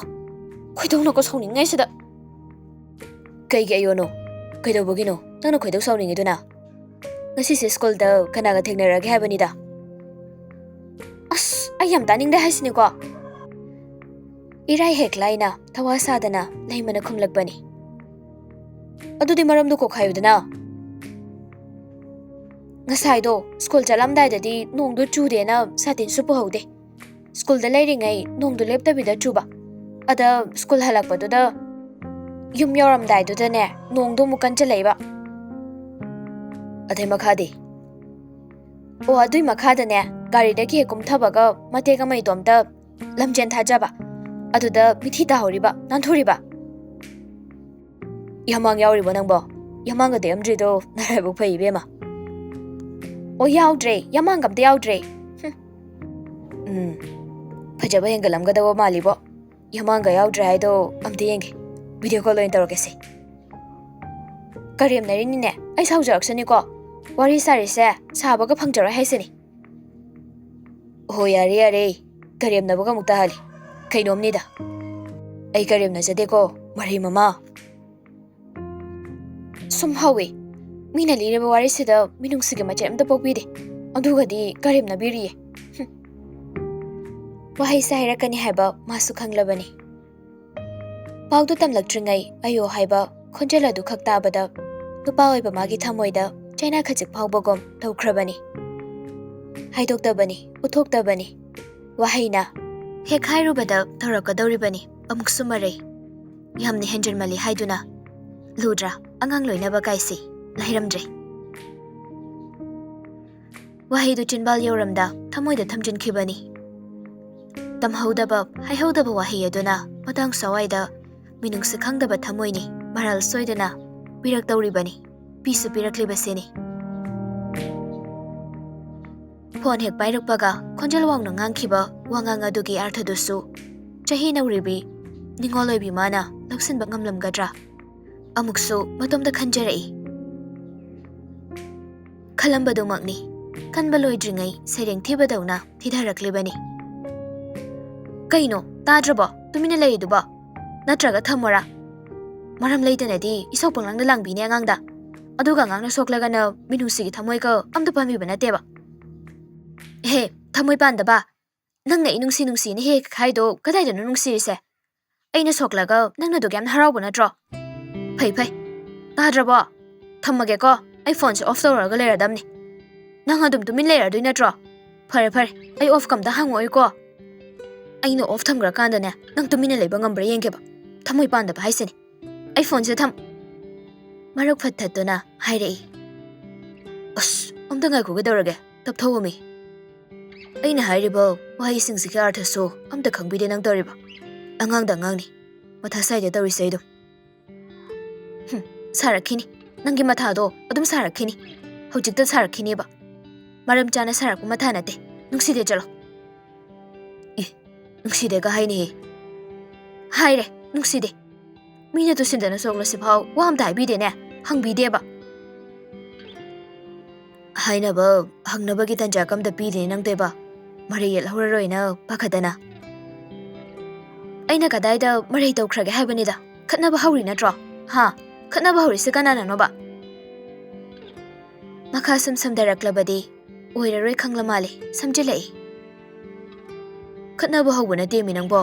ꯈꯣꯏꯗꯧꯅꯀꯣ ꯁꯥꯎꯅꯤꯡꯉꯩꯁꯤꯗ꯫ ꯀꯩꯒꯤ ꯑꯌꯣꯅꯣ? ꯀꯩꯗꯧꯕꯒꯤꯅꯣ ꯅꯪꯅ ꯈꯣꯏꯗꯧ ꯁꯥꯎꯅꯤꯡꯉꯤꯗꯨꯅ? ꯉꯁꯤꯁꯦ ꯁ꯭ꯀꯨꯜꯗ ꯀꯅꯥꯒ ꯊꯦꯡꯅꯔꯒꯦ ꯍꯥꯏꯕꯅꯤꯗ꯫ ꯑꯁ, ꯑꯩ ꯌꯥꯝ ꯇꯥꯅꯤꯡꯗꯦ ꯍꯥꯏꯁꯤꯅꯤꯀꯣ꯫ ꯏꯔꯥꯏ ꯍꯦꯛ ꯂꯥꯏꯅ ꯊꯋꯥ ꯁꯥꯗꯅ ꯂꯩꯃꯅ ꯈꯨꯝꯂꯛꯄꯅꯤ꯫ ꯑꯗꯨꯗꯤ ꯃꯔꯝꯗꯨ ꯀꯣꯛ ꯍꯥꯏꯌꯨꯗꯅ꯫ ꯉꯁꯥꯏꯗꯣ ꯁ꯭ꯀꯨꯜ ꯆꯠꯂꯝꯗꯥꯏꯗꯗꯤ ꯅꯣꯡꯗꯨ ꯆꯨꯗꯦꯅ ꯁꯥꯇꯤꯟꯁꯨ ꯄꯨꯍꯧꯗꯦ꯫ ꯁ꯭ꯀꯨꯜꯗ ꯂꯩꯔꯤꯉꯩ ꯅꯣꯡꯗꯨ ꯂꯦꯞꯇꯕꯤꯗ ꯆꯨꯕ꯫ ꯑꯗ ꯁ꯭ꯀꯨꯜ ꯍꯜꯂꯛꯄꯗꯨꯗ ꯌꯨꯝ ꯌꯧꯔꯝꯗꯥꯏꯗꯨꯗꯅꯦ ꯅꯣꯡꯗꯣ ꯑꯃꯨꯛ ꯀꯟꯁꯤꯜꯂꯛꯏꯕ꯫ ꯑꯗꯩ ꯃꯈꯥꯗꯤ? ꯑꯣ, ꯑꯗꯨꯏ ꯃꯈꯥꯗꯅꯦ ꯒꯥꯔꯤꯗꯒꯤ ꯍꯦꯛ ꯀꯨꯝꯊꯕꯒ ꯃꯇꯦꯛ ꯑꯃ ꯏꯇꯣꯝꯇ ꯂꯝꯖꯦꯟ ꯊꯥꯖꯕ, ꯑꯗꯨꯗ ꯃꯤꯊꯤ ꯇꯥꯍꯧꯔꯤꯕ, ꯅꯥꯟꯊꯣꯔꯤꯕ꯫ ꯌꯥꯃꯥꯡ ꯌꯥꯎꯔꯤꯕꯣ ꯅꯪꯕꯣ? ꯌꯥꯃꯥꯡꯒ ꯇꯦꯛꯑꯝꯗ꯭ꯔꯤꯗꯣ ꯅꯔꯥꯏꯕꯛ ꯐꯩ ꯏꯕꯦꯝꯃ꯫ ꯑꯣ, ꯌꯥꯎꯗ꯭ꯔꯦ, ꯌꯥꯃꯥꯡꯒ ꯑꯝꯇ ꯌꯥꯎꯗ꯭ꯔꯦ꯫ ꯍꯨꯝ꯫ ꯎꯝ, ꯐꯖꯕ ꯍꯦꯟꯒꯠꯂꯝꯒꯗꯕ ꯃꯥꯜꯂꯤꯕꯣ꯫ ꯌꯥꯃꯥꯡꯒ ꯌꯥꯎꯗ꯭ꯔꯦ ꯍꯥꯏꯗꯣ ꯑꯝꯇ ꯌꯦꯡꯒꯦ꯫ ꯚꯤꯗꯤꯑꯣ ꯀꯣꯜ ꯑꯣꯏꯅ ꯇꯧꯔꯛꯀꯦꯁꯦ꯫ ꯀꯔꯦꯝꯅꯔꯤꯅꯤꯅꯦ, ꯑꯩ ꯁꯥꯎꯖꯔꯛꯁꯅꯤꯀꯣ꯫ ꯋꯥꯔꯤ ꯁꯥꯔꯤꯁꯦ ꯁꯥꯕꯒ ꯐꯪꯖꯔꯣꯏ ꯍꯥꯏꯁꯤꯅꯤ꯫ ꯍꯣ, ꯌꯥꯔꯦ, ꯌꯥꯔꯦ, ꯀꯔꯦꯝꯅꯕꯒ ꯑꯃꯨꯛ ꯇꯥꯍꯜꯂꯤ꯫ ꯀꯩꯅꯣꯝꯅꯤꯗ꯫ ꯑꯩ ꯀꯔꯦꯝꯅꯖꯗꯦꯀꯣ, ꯃꯔꯩ ꯃꯃꯥ꯫ ꯁꯨꯝ ꯍꯧꯋꯤ꯫ ꯃꯤꯅ ꯂꯤꯔꯤꯕ ꯋꯥꯔꯤꯁꯤꯗ ꯃꯤꯅꯨꯡꯁꯤꯒꯤ ꯃꯆꯦꯠ ꯑꯝꯇ ꯄꯣꯛꯄꯤꯗꯦ꯫ ꯑꯗꯨꯒꯗꯤ ꯀꯔꯦꯝꯅꯕꯤꯔꯤꯌꯦ꯫ ꯍꯨꯝ꯫ ꯋꯥꯍꯩꯁꯦ ꯍꯥꯏꯔꯛꯀꯅꯤ ꯍꯥꯏꯕ ꯃꯥꯁꯨ ꯈꯪꯂꯕꯅꯤ꯫ ꯄꯥꯎꯗꯨ ꯇꯝꯂꯛꯇ꯭ꯔꯤꯉꯩ ꯑꯌꯣ ꯍꯥꯏꯕ ꯈꯣꯟꯖꯦꯜ ꯑꯗꯨꯈꯛ ꯇꯥꯕꯗ ꯅꯨꯄꯥ ꯑꯣꯏꯕ ꯃꯥꯒꯤ ꯊꯃꯣꯏꯗ ꯆꯩꯅꯥ ꯈꯖꯤꯛ ꯐꯥꯎꯕꯒꯨꯝ ꯇꯧꯈ꯭ꯔꯕꯅꯤ꯫ ꯍꯥꯏꯗꯣꯛꯇꯕꯅꯤ, ꯎꯠꯊꯣꯛꯇꯕꯅꯤ꯫ ꯋꯥꯍꯩꯅ ꯍꯦꯛ ꯍꯥꯏꯔꯨꯕꯗ ꯇꯧꯔꯛꯀꯗꯧꯔꯤꯕꯅꯤ ꯑꯃꯨꯛꯁꯨ ꯃꯔꯩ꯫ ꯌꯥꯝꯅ ꯍꯦꯟꯖꯟꯃꯜꯂꯤ ꯍꯥꯏꯗꯨꯅ ꯂꯨꯗ꯭ꯔꯥ ꯑꯉꯥꯡ ꯂꯣꯏꯅꯕ ꯀꯥꯏꯁꯤ? ꯂꯩꯔꯝꯗ꯭ꯔꯦ꯫ ꯋꯥꯍꯩꯗꯨ ꯆꯤꯟꯕꯥꯜ ꯌꯧꯔꯝꯗ ꯊꯃꯣꯏꯗ ꯊꯝꯖꯤꯟꯈꯤꯕꯅꯤ꯫ ꯇꯝꯍꯧꯗꯕ, ꯍꯥꯏꯍꯧꯗꯕ ꯋꯥꯍꯩ ꯑꯗꯨꯅ ꯃꯇꯥꯡ ꯁ꯭ꯋꯥꯏꯗ ꯃꯤꯅꯨꯡꯁꯤ ꯈꯪꯗꯕ ꯊꯃꯣꯏꯅꯤ ꯃꯔꯥꯜ ꯁꯣꯏꯗꯅ ꯄꯤꯔꯛꯇꯧꯔꯤꯕꯅꯤ, ꯄꯤꯁꯨ ꯄꯤꯔꯛꯂꯤꯕꯁꯤꯅꯤ꯫ ꯐꯣꯟ ꯍꯦꯛ ꯄꯥꯏꯔꯛꯄꯒ ꯈꯣꯟꯖꯦꯜ ꯋꯥꯡꯅ ꯉꯥꯡꯈꯤꯕ ꯋꯥꯉꯥꯡ ꯑꯗꯨꯒꯤ ꯑꯥꯔꯊꯗꯨꯁꯨ ꯆꯍꯤ ꯅꯧꯔꯤꯕꯤ ꯅꯤꯉꯣꯜ ꯑꯣꯏꯕꯤ ꯃꯥꯅ ꯂꯧꯁꯤꯟꯕ ꯉꯝꯂꯝꯒꯗ꯭ꯔꯥ? ꯑꯃꯨꯛꯁꯨ ꯃꯇꯣꯝꯇ ꯈꯟꯖꯔꯛꯏ꯫ ꯈꯜꯂꯝꯕꯗꯨꯃꯛꯅꯤ꯫ ꯈꯟꯕ ꯂꯣꯏꯗ꯭ꯔꯤꯉꯩ ꯁꯩꯔꯦꯡ ꯊꯤꯕꯗꯧꯅ ꯊꯤꯊꯔꯛꯂꯤꯕꯅꯤ꯫ ꯀꯩꯅꯣ, ꯇꯥꯗ꯭ꯔꯕꯣ? ꯇꯨꯃꯤꯟꯅ ꯂꯩꯔꯤꯗꯨꯕꯣ? ꯅꯠꯇ꯭ꯔꯒ ꯊꯝꯃꯣꯔꯥ? ꯃꯔꯝ ꯂꯩꯇꯅꯗꯤ ꯏꯁꯧ ꯄꯪꯂꯥꯡꯗ ꯂꯥꯡꯕꯤꯅꯦ ꯑꯉꯥꯡꯗ꯫ ꯑꯗꯨꯒ ꯑꯉꯥꯡꯅ ꯁꯣꯛꯂꯒꯅ ꯃꯤꯅꯨꯡꯁꯤꯒꯤ ꯊꯃꯣꯏꯒ ꯑꯝꯇ ꯄꯥꯟꯕꯤꯕ ꯅꯠꯇꯦꯕ꯫ ꯍꯦ, ꯊꯃꯣꯏ ꯄꯥꯟꯗꯕ! ꯅꯪꯅ ꯑꯩ ꯅꯨꯡꯁꯤ ꯅꯨꯡꯁꯤꯅ ꯍꯦꯛ ꯍꯥꯏꯗꯣ ꯀꯗꯥꯏꯗꯅꯣ ꯅꯨꯡꯁꯤꯔꯤꯁꯦ? ꯑꯩꯅ ꯁꯣꯛꯂꯒ ꯅꯪꯅ ꯑꯗꯨꯛ ꯌꯥꯝꯅ ꯍꯔꯥꯎꯕ ꯅꯠꯇ꯭ꯔꯣ? ꯐꯩ, ꯐꯩ꯫ ꯇꯥꯗ꯭ꯔꯕꯣ? ꯊꯝꯃꯒꯦꯀꯣ꯫ ꯑꯩ ꯐꯣꯟꯁꯦ ꯑꯣꯐ ꯇꯧꯔꯒ ꯂꯩꯔꯗꯝꯅꯤ꯫ ꯅꯪ ꯑꯗꯨꯝ ꯇꯨꯃꯤꯟ ꯂꯩꯔꯗꯣꯏ ꯅꯠꯇ꯭ꯔꯣ? ꯐꯔꯦ, ꯐꯔꯦ꯫ ꯑꯩ ꯑꯣꯐ ꯀꯝꯇ ꯍꯥꯡꯉꯛꯑꯣꯏꯀꯣ꯫ ꯑꯩꯅ ꯑꯣꯐ ꯊꯝꯈ꯭ꯔꯀꯥꯟꯗꯅꯦ, ꯅꯪ ꯇꯨꯃꯤꯟꯅ ꯂꯩꯕ ꯉꯝꯕ꯭ꯔꯥ ꯌꯦꯡꯒꯦꯕ꯫ ꯊꯃꯣꯏ ꯄꯥꯟꯗꯕ ꯍꯥꯏꯁꯤꯅꯤ꯫ ꯑꯩ ꯐꯣꯟꯁꯦ ꯊꯝ-, ꯃꯔꯛ ꯐꯠ ꯊꯠꯇꯨꯅ ꯍꯥꯏꯔꯛꯏ꯫ ꯑꯁ, ꯑꯝꯇ ꯉꯥꯏꯈꯣ, ꯀꯩꯗꯧꯔꯒꯦ? ꯇꯞꯊꯧꯑꯣꯃꯤ꯫ ꯑꯩꯅ ꯍꯥꯏꯔꯤꯕ ꯋꯥꯍꯩꯁꯤꯡꯁꯤꯒꯤ ꯑꯥꯔꯊꯁꯨ ꯑꯝꯇ ꯈꯪꯕꯤꯗꯦ ꯅꯪ ꯇꯧꯔꯤꯕ꯫ ꯑꯉꯥꯡꯗ ꯑꯉꯥꯡꯅꯤ꯫ ꯃꯊꯥ ꯁꯥꯏꯗ ꯇꯧꯔꯤꯁꯦ ꯑꯩꯗꯣ꯫ ꯍꯨꯝ, ꯁꯥꯔꯛꯈꯤꯅꯤ꯫ ꯅꯪꯒꯤ ꯃꯊꯥꯗꯣ ꯑꯗꯨꯝ ꯁꯥꯔꯛꯈꯤꯅꯤ꯫ ꯍꯧꯖꯤꯛꯇ ꯁꯥꯔꯛꯈꯤꯅꯦꯕ꯫ ꯃꯔꯝ ꯆꯥꯅ ꯁꯥꯔꯛꯄ ꯃꯊꯥ ꯅꯠꯇꯦ꯫ ꯅꯨꯡꯁꯤꯗꯦ, ꯆꯠꯂꯣ꯫ ꯑꯦ, ꯅꯨꯡꯁꯤꯗꯦꯒ ꯍꯥꯏꯅꯦꯍꯦ꯫ ꯍꯥꯏꯔꯦ, ꯅꯨꯡꯁꯤꯗꯦ꯫ ꯃꯤꯅ ꯇꯨꯁꯤꯟꯗꯅ ꯁꯣꯛꯂꯁꯤꯐꯥꯎ ꯋꯥ ꯑꯝꯇ ꯍꯥꯏꯕꯤꯗꯦꯅꯦ, ꯍꯪꯕꯤꯗꯦꯕ꯫ ꯍꯥꯏꯅꯕ, ꯍꯪꯅꯕꯒꯤ ꯇꯟꯖꯥ ꯀꯝꯗ ꯄꯤꯔꯤꯅꯦ ꯅꯪ ꯇꯣꯏꯕ? ꯃꯔꯩ ꯌꯦꯠꯍꯧꯔꯔꯣꯏꯅ ꯄꯥꯈꯠꯇꯅ꯫ ꯑꯩꯅ ꯀꯗꯥꯏꯗ ꯃꯔꯩ ꯇꯧꯈ꯭ꯔꯒꯦ ꯍꯥꯏꯕꯅꯤꯗ? ꯈꯠꯅꯕ ꯍꯧꯔꯤ ꯅꯠꯇ꯭ꯔꯣ? ꯍꯥ? ꯈꯠꯅꯕ ꯍꯧꯔꯤꯁꯦ ꯀꯅꯥꯅꯅꯣꯕ? ꯃꯈꯥ ꯁꯨꯝ ꯁꯝꯊꯔꯛꯂꯕꯗꯤ ꯑꯣꯏꯔꯔꯣꯏ ꯈꯪꯂ ꯃꯥꯜꯂꯦ, ꯁꯝꯖꯤꯜꯂꯛꯏ꯫ ꯈꯠꯅꯕ ꯍꯧꯕ ꯅꯠꯇꯦꯃꯤ ꯅꯪꯕꯣ꯫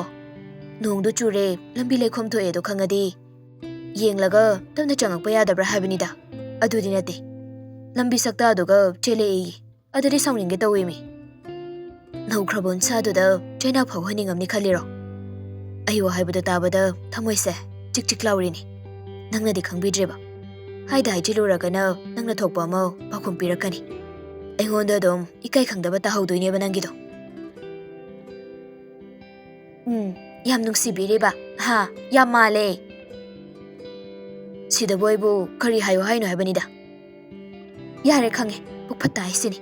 ꯅꯣꯡꯗꯨ ꯆꯨꯔꯦ, ꯂꯝꯕꯤ ꯂꯩꯈꯣꯝ ꯊꯣꯛꯑꯦꯗꯣ ꯈꯪꯉꯗꯤ ꯌꯦꯡꯂꯒ ꯇꯞꯅ ꯆꯪꯉꯛꯄ ꯌꯥꯗꯕ꯭ꯔꯥ ꯍꯥꯏꯕꯅꯤꯗ꯫ ꯑꯗꯨꯗꯤ ꯅꯠꯇꯦ꯫ ꯂꯝꯕꯤ ꯁꯛꯇꯥꯗꯨꯒ ꯆꯦꯜꯂꯛꯑꯦꯌꯦ꯫ ꯑꯗꯨꯗꯤ ꯁꯥꯎꯅꯤꯡꯒꯦ ꯇꯧꯋꯦꯃꯤ꯫ ꯅꯧꯈ꯭ꯔꯕ ꯎꯟꯁꯥꯗꯨꯗ ꯆꯩꯅꯥ ꯐꯥꯎꯍꯟꯅꯤꯡꯉꯝꯅꯤ ꯈꯜꯂꯤꯔꯣ? ꯑꯩꯕꯨ ꯍꯥꯏꯕꯗꯣ ꯇꯥꯕꯗ ꯊꯃꯣꯏꯁꯦ ꯆꯤꯛ ꯆꯤꯛ ꯂꯥꯎꯔꯤꯅꯤ꯫ ꯅꯪꯅꯗꯤ ꯈꯪꯕꯤꯗ꯭ꯔꯤꯕ꯫ ꯍꯥꯏꯗ ꯍꯥꯏꯖꯤꯜꯂꯨꯔꯒꯅ ꯅꯪꯅ ꯊꯣꯛꯄ ꯑꯃ ꯄꯥꯎꯈꯨꯝ ꯄꯤꯔꯛꯀꯅꯤ꯫ ꯑꯩꯉꯣꯟꯗ ꯑꯗꯨꯝ ꯏꯀꯥꯏ ꯈꯪꯗꯕ ꯇꯥꯍꯧꯗꯣꯏꯅꯦꯕ ꯅꯪꯒꯤꯗꯣ꯫ ꯎꯝ, ꯌꯥꯝ ꯅꯨꯡꯁꯤꯕꯤꯔꯤꯕ? ꯍꯥ, ꯌꯥꯝ ꯃꯥꯜꯂꯦ꯫ ꯁꯤꯗꯕꯨ ꯑꯩꯕꯨ ꯀꯔꯤ ꯍꯥꯏꯌꯨ ꯍꯥꯏꯅꯣ ꯍꯥꯏꯕꯅꯤꯗ꯫ ꯌꯥꯔꯦ, ꯈꯪꯉꯦ, ꯄꯨꯛ ꯐꯠꯇ ꯍꯥꯏꯁꯤꯅꯤ꯫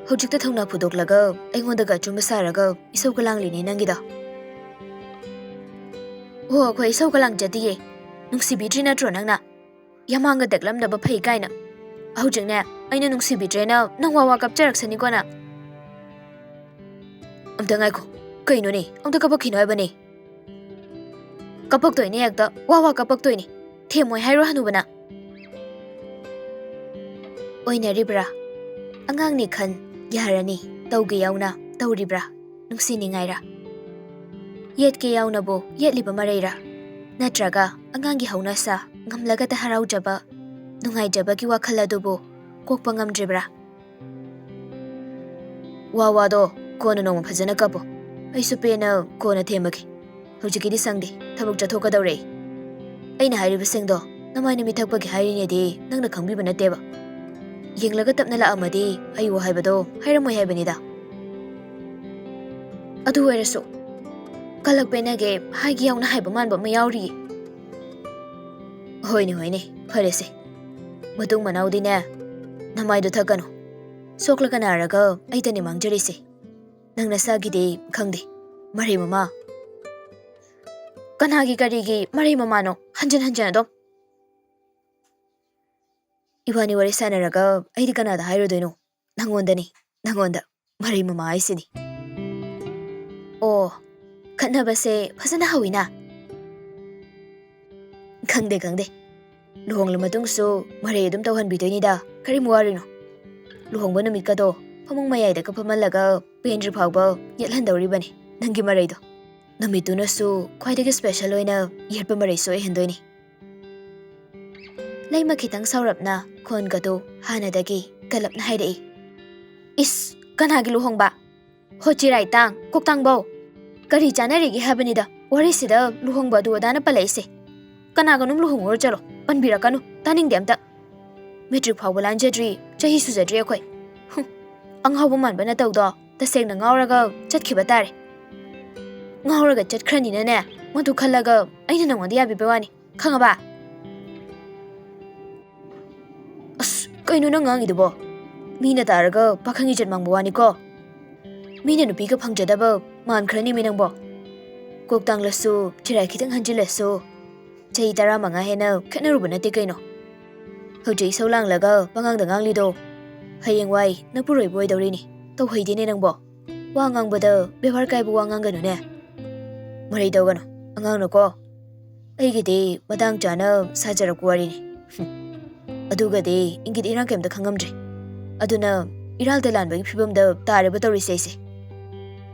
ꯍꯧꯖꯤꯛꯇ ꯊꯧꯅꯥ ꯐꯨꯗꯣꯛꯂꯒ ꯑꯩꯉꯣꯟꯗꯒ ꯑꯆꯨꯝꯕ ꯁꯥꯔꯒ ꯏꯁꯧꯒ ꯂꯥꯡꯂꯤꯅꯦ ꯅꯪꯒꯤꯗꯣ꯫ ꯑꯣ, ꯑꯩꯈꯣꯏ ꯏꯁꯧꯒ ꯂꯥꯡꯖꯗꯤꯌꯦ꯫ ꯅꯨꯡꯁꯤꯕꯤꯗ꯭ꯔꯤ ꯅꯠꯇ꯭ꯔꯣ ꯅꯪꯅ? ꯌꯥꯝꯃꯥꯡꯒ ꯇꯦꯛꯂꯝꯗꯕ ꯐꯩ ꯀꯥꯏꯅ꯫ ꯍꯧꯖꯤꯛꯅꯦ, ꯑꯩꯅ ꯅꯨꯡꯁꯤꯕꯤꯗ꯭ꯔꯦꯅ ꯅꯪ ꯋꯥ ꯋꯥ ꯀꯞꯆꯔꯛꯁꯅꯤꯀꯣ ꯅꯪ꯫ ꯑꯝꯇ ꯉꯥꯏꯈꯣ꯫ ꯀꯩꯅꯣꯅꯦ? ꯑꯝꯇ ꯀꯞꯄꯛꯈꯤꯅꯣ ꯍꯥꯏꯕꯅꯦ꯫ ꯀꯞꯄꯛꯇꯣꯏꯅꯦ ꯍꯦꯛꯇ꯫ ꯋꯥ ꯋꯥ ꯀꯞꯄꯛꯇꯣꯏꯅꯦ꯫ ꯊꯦꯝꯃꯣꯏ ꯍꯥꯏꯔꯣ ꯍꯅꯨꯕꯅ? ꯑꯣꯏꯅꯔꯤꯕ꯭ꯔꯥ? ꯑꯉꯥꯡꯅꯤ ꯈꯟ ꯌꯥꯔꯅꯤ꯫ ꯇꯧꯒꯦ ꯌꯥꯎꯅ ꯇꯧꯔꯤꯕ꯭ꯔꯥ? ꯅꯨꯡꯁꯤꯅꯤꯡꯉꯥꯏꯔ? ꯌꯦꯠꯀꯦ ꯌꯥꯎꯅꯕꯨ ꯌꯦꯠꯂꯤꯕ ꯃꯔꯩꯔ? ꯅꯠꯇ꯭ꯔꯒ ꯑꯉꯥꯡꯒꯤ ꯍꯧꯅꯁꯥ ꯉꯝꯂꯒꯇ ꯍꯔꯥꯎꯖꯕ, ꯅꯨꯡꯉꯥꯏꯖꯕꯒꯤ ꯋꯥꯈꯜ ꯑꯗꯨꯕꯨ ꯀꯣꯛꯄ ꯉꯝꯗ꯭ꯔꯤꯕ꯭ꯔꯥ? ꯋꯥ ꯋꯥꯗꯣ ꯀꯣꯟꯅ ꯅꯣꯡꯃ ꯐꯖꯅ ꯀꯞꯄꯣ꯫ ꯑꯩꯁꯨ ꯄꯦꯟꯅ ꯀꯣꯟꯅ ꯊꯦꯝꯃꯒꯦ꯫ ꯍꯧꯖꯤꯛꯀꯤꯗꯤ ꯁꯪꯗꯦ, ꯊꯕꯛ ꯆꯠꯊꯣꯛꯀꯗꯧꯔꯦ꯫ ꯑꯩꯅ ꯍꯥꯏꯔꯤꯕꯁꯤꯡꯗꯣ ꯅꯃꯥꯏ ꯅꯃꯤꯠ ꯊꯛꯄꯒꯤ ꯍꯥꯏꯔꯤꯅꯦꯗꯤ ꯅꯪꯅ ꯈꯪꯕꯤꯕ ꯅꯠꯇꯦꯕ꯫ ꯌꯦꯡꯂꯒ ꯇꯞꯅ ꯂꯥꯛꯑꯝꯃꯗꯤ ꯑꯩꯕꯨ ꯍꯥꯏꯕꯗꯣ ꯍꯥꯏꯔꯝꯃꯣꯏ ꯍꯥꯏꯕꯅꯤꯗ꯫ ꯑꯗꯨ ꯑꯣꯏꯔꯁꯨ ꯀꯂꯛ ꯄꯦꯟꯅꯒꯦ ꯍꯥꯏꯒꯦ ꯌꯥꯎꯅ ꯍꯥꯏꯕ ꯃꯥꯟꯕ ꯑꯃ ꯌꯥꯎꯔꯤꯌꯦ꯫ ꯍꯣꯏꯅꯦ, ꯍꯣꯏꯅꯦ, ꯐꯔꯦꯁꯦ꯫ ꯃꯇꯨꯡ ꯃꯅꯥꯎꯗꯤꯅꯦ, ꯅꯃꯥꯏꯗꯣ ꯊꯛꯀꯅꯨ꯫ ꯁꯣꯛꯂꯒ ꯅꯥꯔꯒ ꯑꯩꯗꯅꯦ ꯃꯥꯡꯖꯔꯤꯁꯦ꯫ ꯅꯪ ꯅꯁꯥꯒꯤꯗꯤ ꯈꯪꯗꯦ꯫ ꯃꯔꯩ ꯃꯃꯥ꯫ ꯀꯅꯥꯒꯤ ꯀꯔꯤꯒꯤ ꯃꯔꯩ ꯃꯃꯥꯅꯣ? ꯍꯟꯖꯤꯟ ꯍꯟꯖꯤꯟ ꯑꯗꯨꯝ꯫ ꯏꯕꯥꯅꯤ ꯋꯥꯔꯤ ꯁꯥꯟꯅꯔꯒ ꯑꯩꯗꯤ ꯀꯅꯥꯗ ꯍꯥꯏꯔꯨꯗꯣꯏꯅꯣ? ꯅꯪꯉꯣꯟꯗꯅꯤ, ꯅꯪꯉꯣꯟꯗ꯫ ꯃꯔꯩ ꯃꯃꯥ ꯍꯥꯏꯁꯤꯗꯤ꯫ ꯑꯣ, ꯈꯠꯅꯕꯁꯦ ꯐꯖꯅ ꯍꯧꯏꯅ꯫ ꯈꯪꯗꯦ, ꯈꯪꯗꯦ꯫ ꯂꯨꯍꯣꯡꯂ ꯃꯇꯨꯡꯁꯨ ꯃꯔꯩ ꯑꯗꯨꯝ ꯇꯧꯍꯟꯕꯤꯗꯣꯏꯅꯤꯗ, ꯀꯔꯤꯝ ꯋꯥꯔꯨꯅꯨ꯫ ꯂꯨꯍꯣꯡꯕ ꯅꯨꯃꯤꯠꯀꯗꯣ ꯐꯃꯨꯡ ꯃꯌꯥꯏꯗꯒ ꯐꯝꯍꯜꯂꯒ ꯄꯦꯟꯗ꯭ꯔꯤ ꯐꯥꯎꯕ ꯌꯦꯠꯍꯟꯗꯧꯔꯤꯕꯅꯤ ꯅꯪꯒꯤ ꯃꯔꯩꯗꯣ꯫ ꯅꯨꯃꯤꯠꯇꯨꯅꯁꯨ ꯈ꯭ꯋꯥꯏꯗꯒꯤ special ꯑꯣꯏꯅ ꯌꯦꯠꯄ ꯃꯔꯩꯁꯨ ꯑꯣꯏꯍꯟꯗꯣꯏꯅꯤ꯫ ꯂꯩꯃ ꯈꯤꯇꯪ ꯁꯥꯎꯔꯞꯅ ꯈꯣꯟꯒꯗꯨ ꯍꯥꯟꯅꯗꯒꯤ ꯀꯜꯂꯞꯅ ꯍꯥꯏꯔꯛꯏ꯫ ꯏꯁ, ꯀꯅꯥꯒꯤ ꯂꯨꯍꯣꯡꯕ? ꯍꯣ ꯆꯤꯔꯥꯏ ꯇꯥꯡ, ꯀꯣꯛꯇꯥꯡꯕꯧ꯫ ꯀꯔꯤ ꯆꯥꯅꯔꯤꯒꯦ ꯍꯥꯏꯕꯅꯤꯗ ꯋꯥꯔꯤꯁꯤꯗ ꯂꯨꯍꯣꯡꯕ ꯑꯗꯨ ꯑꯗꯥꯅ ꯄꯜꯂꯛꯏꯁꯦ? ꯀꯅꯥꯒꯅꯨꯝ ꯂꯨꯍꯣꯡꯉꯨꯔꯣ ꯆꯠꯂꯣ, ꯄꯟꯕꯤꯔꯛꯀꯅꯨ, ꯇꯥꯅꯤꯡꯗꯦ ꯑꯝꯇ꯫ ꯃꯦꯇ꯭ꯔꯤꯛ ꯐꯥꯎꯕ ꯂꯥꯟꯖꯗ꯭ꯔꯤ, ꯆꯍꯤ ꯁꯨꯖꯗ꯭ꯔꯤ ꯑꯩꯈꯣꯏ꯫ ꯍꯨꯝ, ꯑꯉꯥꯎꯕ ꯃꯥꯟꯕ ꯅꯇꯧꯗꯣ ꯇꯁꯦꯡꯅ ꯉꯥꯎꯔꯒ ꯆꯠꯈꯤꯕ ꯇꯥꯔꯦ꯫ ꯉꯥꯎꯔꯒ ꯆꯠꯈ꯭ꯔꯅꯤꯅꯅꯦ, ꯃꯗꯨ ꯈꯜꯂꯒ ꯑꯩꯅ ꯅꯉꯣꯟꯗ ꯌꯥꯕꯤꯕ ꯋꯥꯅꯤ, ꯈꯪꯉꯕ? ꯑꯁ, ꯀꯩꯅꯣ ꯅꯪ ꯉꯥꯡꯉꯤꯗꯨꯕꯣ? ꯃꯤꯅ ꯇꯥꯔꯒ ꯄꯥꯈꯪ ꯏꯖꯠ ꯃꯥꯡꯕ ꯋꯥꯅꯤꯀꯣ꯫ ꯃꯤꯅ ꯅꯨꯄꯤꯒ ꯐꯪꯖꯗꯕ ꯃꯥꯟꯈ꯭ꯔꯅꯤꯃꯤ ꯅꯪꯕꯣ꯫ ꯀꯣꯛ ꯇꯥꯡꯂꯁꯨ, ꯆꯤꯔꯥꯏ ꯈꯤꯇꯪ ꯍꯟꯖꯤꯜꯂꯁꯨ, ꯆꯍꯤ ꯇꯔꯥꯃꯉꯥ ꯍꯦꯟꯅ ꯈꯦꯠꯅꯔꯨꯕ ꯅꯠꯇꯦ ꯀꯩꯅꯣ꯫ ꯍꯧꯖꯤꯛ ꯏꯁꯧ ꯂꯥꯡꯂꯒ ꯄꯉꯥꯡꯗ ꯉꯥꯡꯂꯤꯗꯣ, ꯍꯌꯦꯡꯋꯥꯏ ꯅꯄꯨꯔꯣꯏꯕ ꯑꯣꯏꯗꯧꯔꯤꯅꯤ꯫ ꯇꯧꯍꯩꯗꯦꯅꯦ ꯅꯪꯕꯣ꯫ ꯋꯥ ꯉꯥꯡꯕꯗ ꯕꯦꯕꯥꯔ ꯀꯥꯏꯕ ꯋꯥ ꯉꯥꯡꯒꯅꯨꯅꯦ꯫ ꯃꯔꯩ ꯇꯧꯒꯅꯨ, ꯑꯉꯥꯡꯅꯀꯣ꯫ ꯑꯩꯒꯤꯗꯤ ꯃꯇꯥꯡ ꯆꯥꯅ ꯁꯥꯖꯔꯛꯄ ꯋꯥꯔꯤꯅꯤ꯫ ꯍꯨꯝ꯫ ꯑꯗꯨꯒꯗꯤ ꯏꯪꯒꯤꯠ ꯏꯔꯥꯡ ꯀꯩꯝꯇ ꯈꯪꯉꯝꯗ꯭ꯔꯦ꯫ ꯑꯗꯨꯅ ꯏꯔꯥꯜ ꯇꯂꯥꯟꯕꯒꯤ ꯐꯤꯕꯝꯗ ꯇꯥꯔꯦꯕ ꯇꯧꯔꯤꯁꯦ ꯑꯩꯁꯦ꯫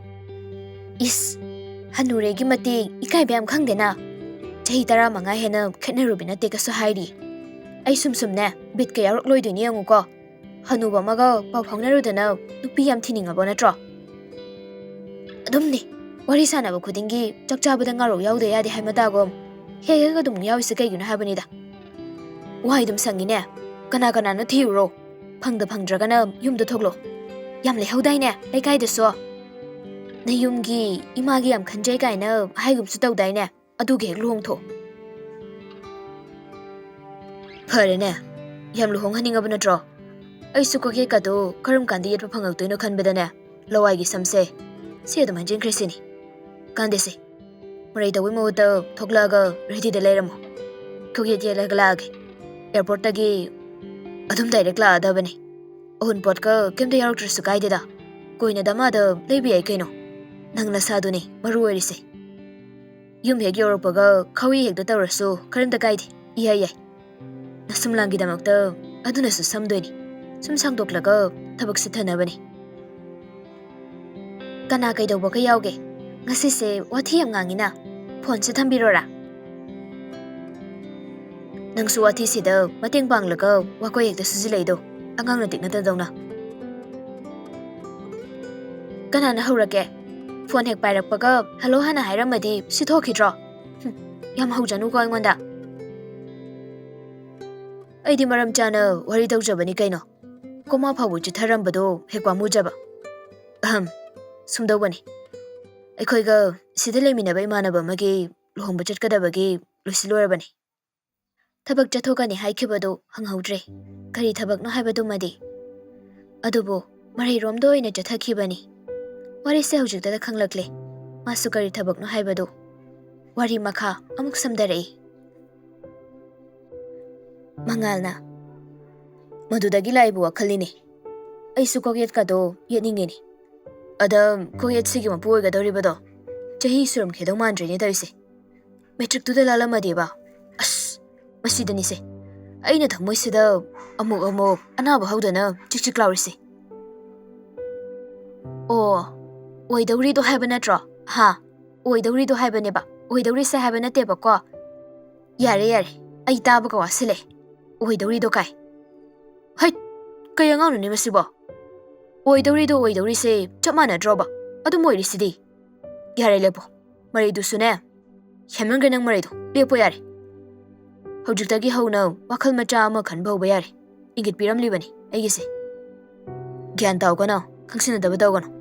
ꯏꯁ, ꯍꯅꯨꯔꯦꯒꯤ ꯃꯇꯤꯛ ꯏꯀꯥꯏꯕ ꯌꯥꯝ ꯈꯪꯗꯦꯅ꯫ ꯆꯍꯤ ꯇꯔꯥꯃꯉꯥ ꯍꯦꯟꯅ ꯈꯦꯠꯅꯔꯨꯕ ꯅꯠꯇꯦ ꯀꯁꯨ ꯍꯥꯏꯔꯤ꯫ ꯑꯩ ꯁꯨꯝ ꯁꯨꯝꯅꯦ ꯕꯤꯠꯀ ꯌꯥꯎꯔꯛꯂꯣꯏꯗꯣꯏꯅꯤ ꯌꯦꯡꯉꯨꯀꯣ꯫ ꯍꯅꯨꯕ ꯑꯃꯒ ꯄꯥꯎ ꯐꯥꯎꯅꯔꯨꯗꯅ ꯅꯨꯄꯤ ꯌꯥꯝ ꯊꯤꯅꯤꯡꯉꯕꯣ ꯅꯠꯇ꯭ꯔꯣ? ꯑꯗꯨꯝꯅꯤ, ꯋꯥꯔꯤ ꯁꯥꯟꯅꯕ ꯈꯨꯗꯤꯡꯒꯤ ꯆꯥꯛ ꯆꯥꯕꯗ ꯉꯥꯔꯧ ꯌꯥꯎꯗ ꯌꯥꯗꯦ ꯍꯥꯏ ꯃꯇꯥꯒꯨꯝ ꯍꯦꯛ ꯍꯦꯛ ꯑꯗꯨꯝ ꯌꯥꯎꯔꯤꯁꯦ ꯀꯩꯒꯤꯅꯣ ꯍꯥꯏꯕꯅꯤꯗ꯫ ꯋꯥꯍꯩ ꯑꯗꯨꯝ ꯁꯪꯉꯤꯅꯦ꯫ ꯀꯅꯥ ꯀꯅꯥꯅꯣ ꯊꯤꯔꯨꯔꯣ꯫ ꯐꯪꯗ ꯐꯪꯗ꯭ꯔꯒꯅ ꯌꯨꯝꯗ ꯊꯣꯛꯂꯣ꯫ ꯌꯥꯝ ꯂꯩꯍꯧꯗꯥꯏꯅꯦ ꯂꯩꯀꯥꯏꯗꯁꯨ? ꯅꯌꯨꯝꯒꯤ ꯏꯃꯥꯒꯤ ꯌꯥꯝ ꯈꯟꯖꯩ ꯀꯥꯏꯅ ꯍꯥꯏꯒꯨꯝꯁꯨ ꯇꯧꯗꯥꯏꯅꯦ? ꯑꯗꯨꯒꯤ ꯍꯦꯛ ꯂꯨꯍꯣꯡꯊꯣꯛ꯫ ꯐꯔꯦꯅꯦ, ꯌꯥꯝ ꯂꯨꯍꯣꯡꯍꯟꯅꯤꯡꯉꯕ ꯅꯠꯇ꯭ꯔꯣ? ꯑꯩꯁꯨ ꯀꯣꯛꯌꯦꯠꯀꯗꯣ ꯀꯔꯝ ꯀꯥꯟꯗ ꯌꯦꯠꯄ ꯐꯪꯉꯛꯇꯣꯏꯅꯣ ꯈꯟꯕꯗꯅꯦ, ꯂꯋꯥꯏꯒꯤ ꯁꯝꯁꯦ ꯁꯤ ꯑꯗꯨꯝ ꯍꯟꯖꯤꯟꯈ꯭ꯔꯦ ꯁꯤꯅꯤ꯫ ꯀꯥꯟꯗꯦꯁꯦ, ꯃꯔꯩ ꯇꯧꯕꯩ ꯃꯍꯨꯠꯇ ꯊꯣꯛꯂꯛꯑꯒ ꯔꯦꯗꯤꯗ ꯂꯩꯔꯝꯃꯣ꯫ ꯀꯣꯛꯌꯦꯠ ꯌꯦꯠꯂꯒ ꯂꯥꯛꯑꯒꯦ꯫ ꯑꯦꯌꯥꯔꯄꯣꯔꯠꯇꯒꯤ ꯑꯗꯨꯝ ꯗꯥꯏꯔꯦꯛ ꯂꯥꯛꯑꯗꯕꯅꯦ꯫ ꯑꯍꯨꯟꯄꯣꯠꯀ ꯀꯩꯝꯇ ꯌꯥꯎꯔꯛꯇ꯭ꯔꯁꯨ ꯀꯥꯏꯗꯦꯗ꯫ ꯀꯣꯏꯅ ꯗꯃꯥꯗ ꯂꯩꯕ ꯌꯥꯏ ꯀꯩꯅꯣ꯫ ꯅꯪ ꯅꯁꯥꯗꯨꯅꯤ ꯃꯔꯨ ꯑꯣꯏꯔꯤꯁꯦ꯫ ꯌꯨꯝ ꯍꯦꯛ ꯌꯧꯔꯛꯄꯒ ꯈꯥꯎꯌꯩ ꯍꯦꯛꯇ ꯇꯧꯔꯁꯨ ꯀꯔꯤꯝꯇ ꯀꯥꯏꯗꯦ, ꯏꯌꯥ ꯌꯥꯏ꯫ ꯅꯁꯨꯝꯂꯥꯡꯒꯤꯗꯃꯛꯇ ꯑꯗꯨꯅꯁꯨ ꯁꯝꯗꯣꯏꯅꯤ꯫ ꯁꯨꯝ ꯁꯥꯡꯗꯣꯛꯂꯒ ꯊꯕꯛ ꯁꯤꯊꯅꯕꯅꯤ꯫ ꯀꯅꯥ ꯀꯩꯗꯧꯕꯒ ꯌꯥꯎꯒꯦ? ꯉꯁꯤꯁꯦ ꯋꯥꯊꯤ ꯌꯥꯝ ꯉꯥꯡꯉꯤꯅ꯫ ꯐꯣꯟꯁꯦ ꯊꯝꯕꯤꯔꯣꯔꯥ? ꯅꯪꯁꯨ ꯋꯥꯊꯤꯁꯤꯗ ꯃꯇꯦꯡ ꯄꯥꯡꯂꯒ ꯋꯥꯀꯣꯏ ꯍꯦꯛꯇ ꯁꯨꯖꯤꯜꯂꯛꯏꯗꯣ, ꯑꯉꯥꯡ ꯅꯇꯤꯛ ꯅꯠꯇꯗꯧꯅ꯫ ꯀꯅꯥꯅ ꯍꯧꯔꯛꯀꯦ? ꯐꯣꯟ ꯍꯦꯛ ꯄꯥꯏꯔꯛꯄꯒ "ꯍꯜꯂꯣ" ꯍꯥꯟꯅ ꯍꯥꯏꯔꯝꯃꯗꯤ ꯁꯤ ꯊꯣꯛꯈꯤꯗ꯭ꯔꯣ? ꯍꯨꯝ, ꯌꯥꯝ ꯍꯧꯖꯅꯨꯀꯣ ꯑꯩꯉꯣꯟꯗ꯫ ꯑꯩꯗꯤ ꯃꯔꯝ ꯆꯥꯅ ꯋꯥꯔꯤ ꯇꯧꯖꯕꯅꯤ ꯀꯩꯅꯣ꯫ ꯀꯣꯃꯥ ꯐꯥꯎꯕ ꯆꯤꯠꯊꯔꯝꯕꯗꯣ ꯍꯦꯛ ꯄꯥꯝꯃꯨꯖꯕ꯫ ꯑꯍꯝ, ꯁꯨꯝꯗꯧꯕꯅꯤ꯫ ꯑꯩꯈꯣꯏꯒ ꯁꯤꯗ ꯂꯩꯃꯤꯟꯅꯕ ꯏꯃꯥꯟꯅꯕ ꯑꯃꯒꯤ ꯂꯨꯍꯣꯡꯕ ꯆꯠꯀꯗꯕꯒꯤ ꯂꯣꯏꯁꯤꯜꯂꯣꯏꯔꯕꯅꯤ꯫ ꯊꯕꯛ ꯆꯠꯊꯣꯛꯀꯅꯤ ꯍꯥꯏꯈꯤꯕꯗꯨ ꯍꯪꯍꯧꯗ꯭ꯔꯦ꯫ ꯀꯔꯤ ꯊꯕꯛꯅꯣ ꯍꯥꯏꯕꯗꯨꯃꯗꯤ꯫ ꯑꯗꯨꯕꯨ ꯃꯔꯩꯔꯣꯝꯗ ꯑꯣꯏꯅ ꯆꯠꯊꯈꯤꯕꯅꯤ꯫ ꯋꯥꯔꯤꯁꯦ ꯍꯧꯖꯤꯛꯇꯗ ꯈꯪꯂꯛꯂꯦ꯫ ꯃꯥꯁꯨ ꯀꯔꯤ ꯊꯕꯛꯅꯣ ꯍꯥꯏꯕꯗꯨ꯫ ꯋꯥꯔꯤ ꯃꯈꯥ ꯑꯃꯨꯛ ꯁꯝꯗꯔꯛꯏ꯫ ꯃꯉꯥꯜꯅ, "ꯃꯗꯨꯗꯒꯤ ꯂꯥꯛꯏꯕ ꯋꯥꯈꯜꯅꯤꯅꯦ꯫ ꯑꯩꯁꯨ ꯀꯣꯛꯌꯦꯠꯀꯗꯣ ꯌꯦꯠꯅꯤꯡꯉꯤꯅꯦ꯫ ꯑꯗ ꯀꯣꯛꯌꯦꯠꯁꯤꯒꯤ ꯃꯄꯨ ꯑꯣꯏꯒꯗꯧꯔꯤꯕꯗꯣ ꯆꯍꯤ ꯁꯨꯔꯝꯈꯤꯗꯧ ꯃꯥꯟꯗ꯭ꯔꯦꯅꯦ ꯇꯧꯔꯤꯁꯦ꯫ ꯃꯦꯇ꯭ꯔꯤꯛꯇꯨꯗ ꯂꯥꯜꯂꯝꯃꯗꯤꯕ꯫ ꯑꯁ, ꯃꯁꯤꯗꯅꯤꯁꯦ ꯑꯩꯅ ꯊꯃꯣꯏꯁꯤꯗ ꯑꯃꯨꯛ ꯑꯃꯨꯛ ꯑꯅꯥꯕ ꯍꯧꯗꯅ ꯆꯤꯛ ꯆꯤꯛ ꯂꯥꯎꯔꯤꯁꯦ꯫" "ꯑꯣ, ꯑꯣꯏꯗꯧꯔꯤꯗꯣ ꯍꯥꯏꯕ ꯅꯠꯇ꯭ꯔꯣ? ꯍꯥ? ꯑꯣꯏꯗꯧꯔꯤꯗꯣ ꯍꯥꯏꯕꯅꯦꯕ, ꯑꯣꯏꯗꯧꯔꯤꯁꯦ ꯍꯥꯏꯕ ꯅꯠꯇꯦꯕꯀꯣ꯫ ꯌꯥꯔꯦ, ꯌꯥꯔꯦ, ꯑꯩ ꯇꯥꯕꯒ ꯋꯥꯁꯤꯜꯂꯛꯑꯦ꯫ ꯑꯣꯏꯗꯧꯔꯤꯗꯣ ꯀꯥꯏ꯫ ꯍꯩꯠ, ꯀꯩ ꯑꯉꯥꯡꯅꯣꯅꯦ ꯃꯁꯤꯕꯣ? ꯑꯣꯏꯗꯧꯔꯤꯗꯣ ꯑꯣꯏꯗꯧꯔꯤꯁꯦ ꯆꯞ ꯃꯥꯟꯅꯗ꯭ꯔꯣꯕ? ꯑꯗꯨꯝ ꯑꯣꯏꯔꯤꯁꯤꯗꯤ꯫ ꯌꯥꯔꯦ, ꯂꯦꯞꯄꯣ꯫ ꯃꯔꯩꯗꯨꯁꯨꯅꯦ, ꯍꯦꯟꯃꯟꯈ꯭ꯔꯦ ꯅꯪ ꯃꯔꯩꯗꯣ꯫ ꯂꯦꯞꯄꯣ ꯌꯥꯔꯦ꯫ ꯍꯧꯖꯤꯛꯇꯒꯤ ꯍꯧꯅ ꯋꯥꯈꯜ ꯃꯆꯥ ꯑꯃ ꯈꯟꯕ ꯍꯧꯕ ꯌꯥꯔꯦ꯫ ꯏꯪꯒꯤꯠ ꯄꯤꯔꯝꯂꯤꯕꯅꯤ꯫ ꯑꯩꯒꯤꯁꯦ꯫ ꯒ꯭ꯌꯥꯟ ꯇꯥꯎ ꯀꯅꯣ, ꯈꯪꯁꯤꯟꯅꯗꯕ ꯇꯧꯒꯅꯨ꯫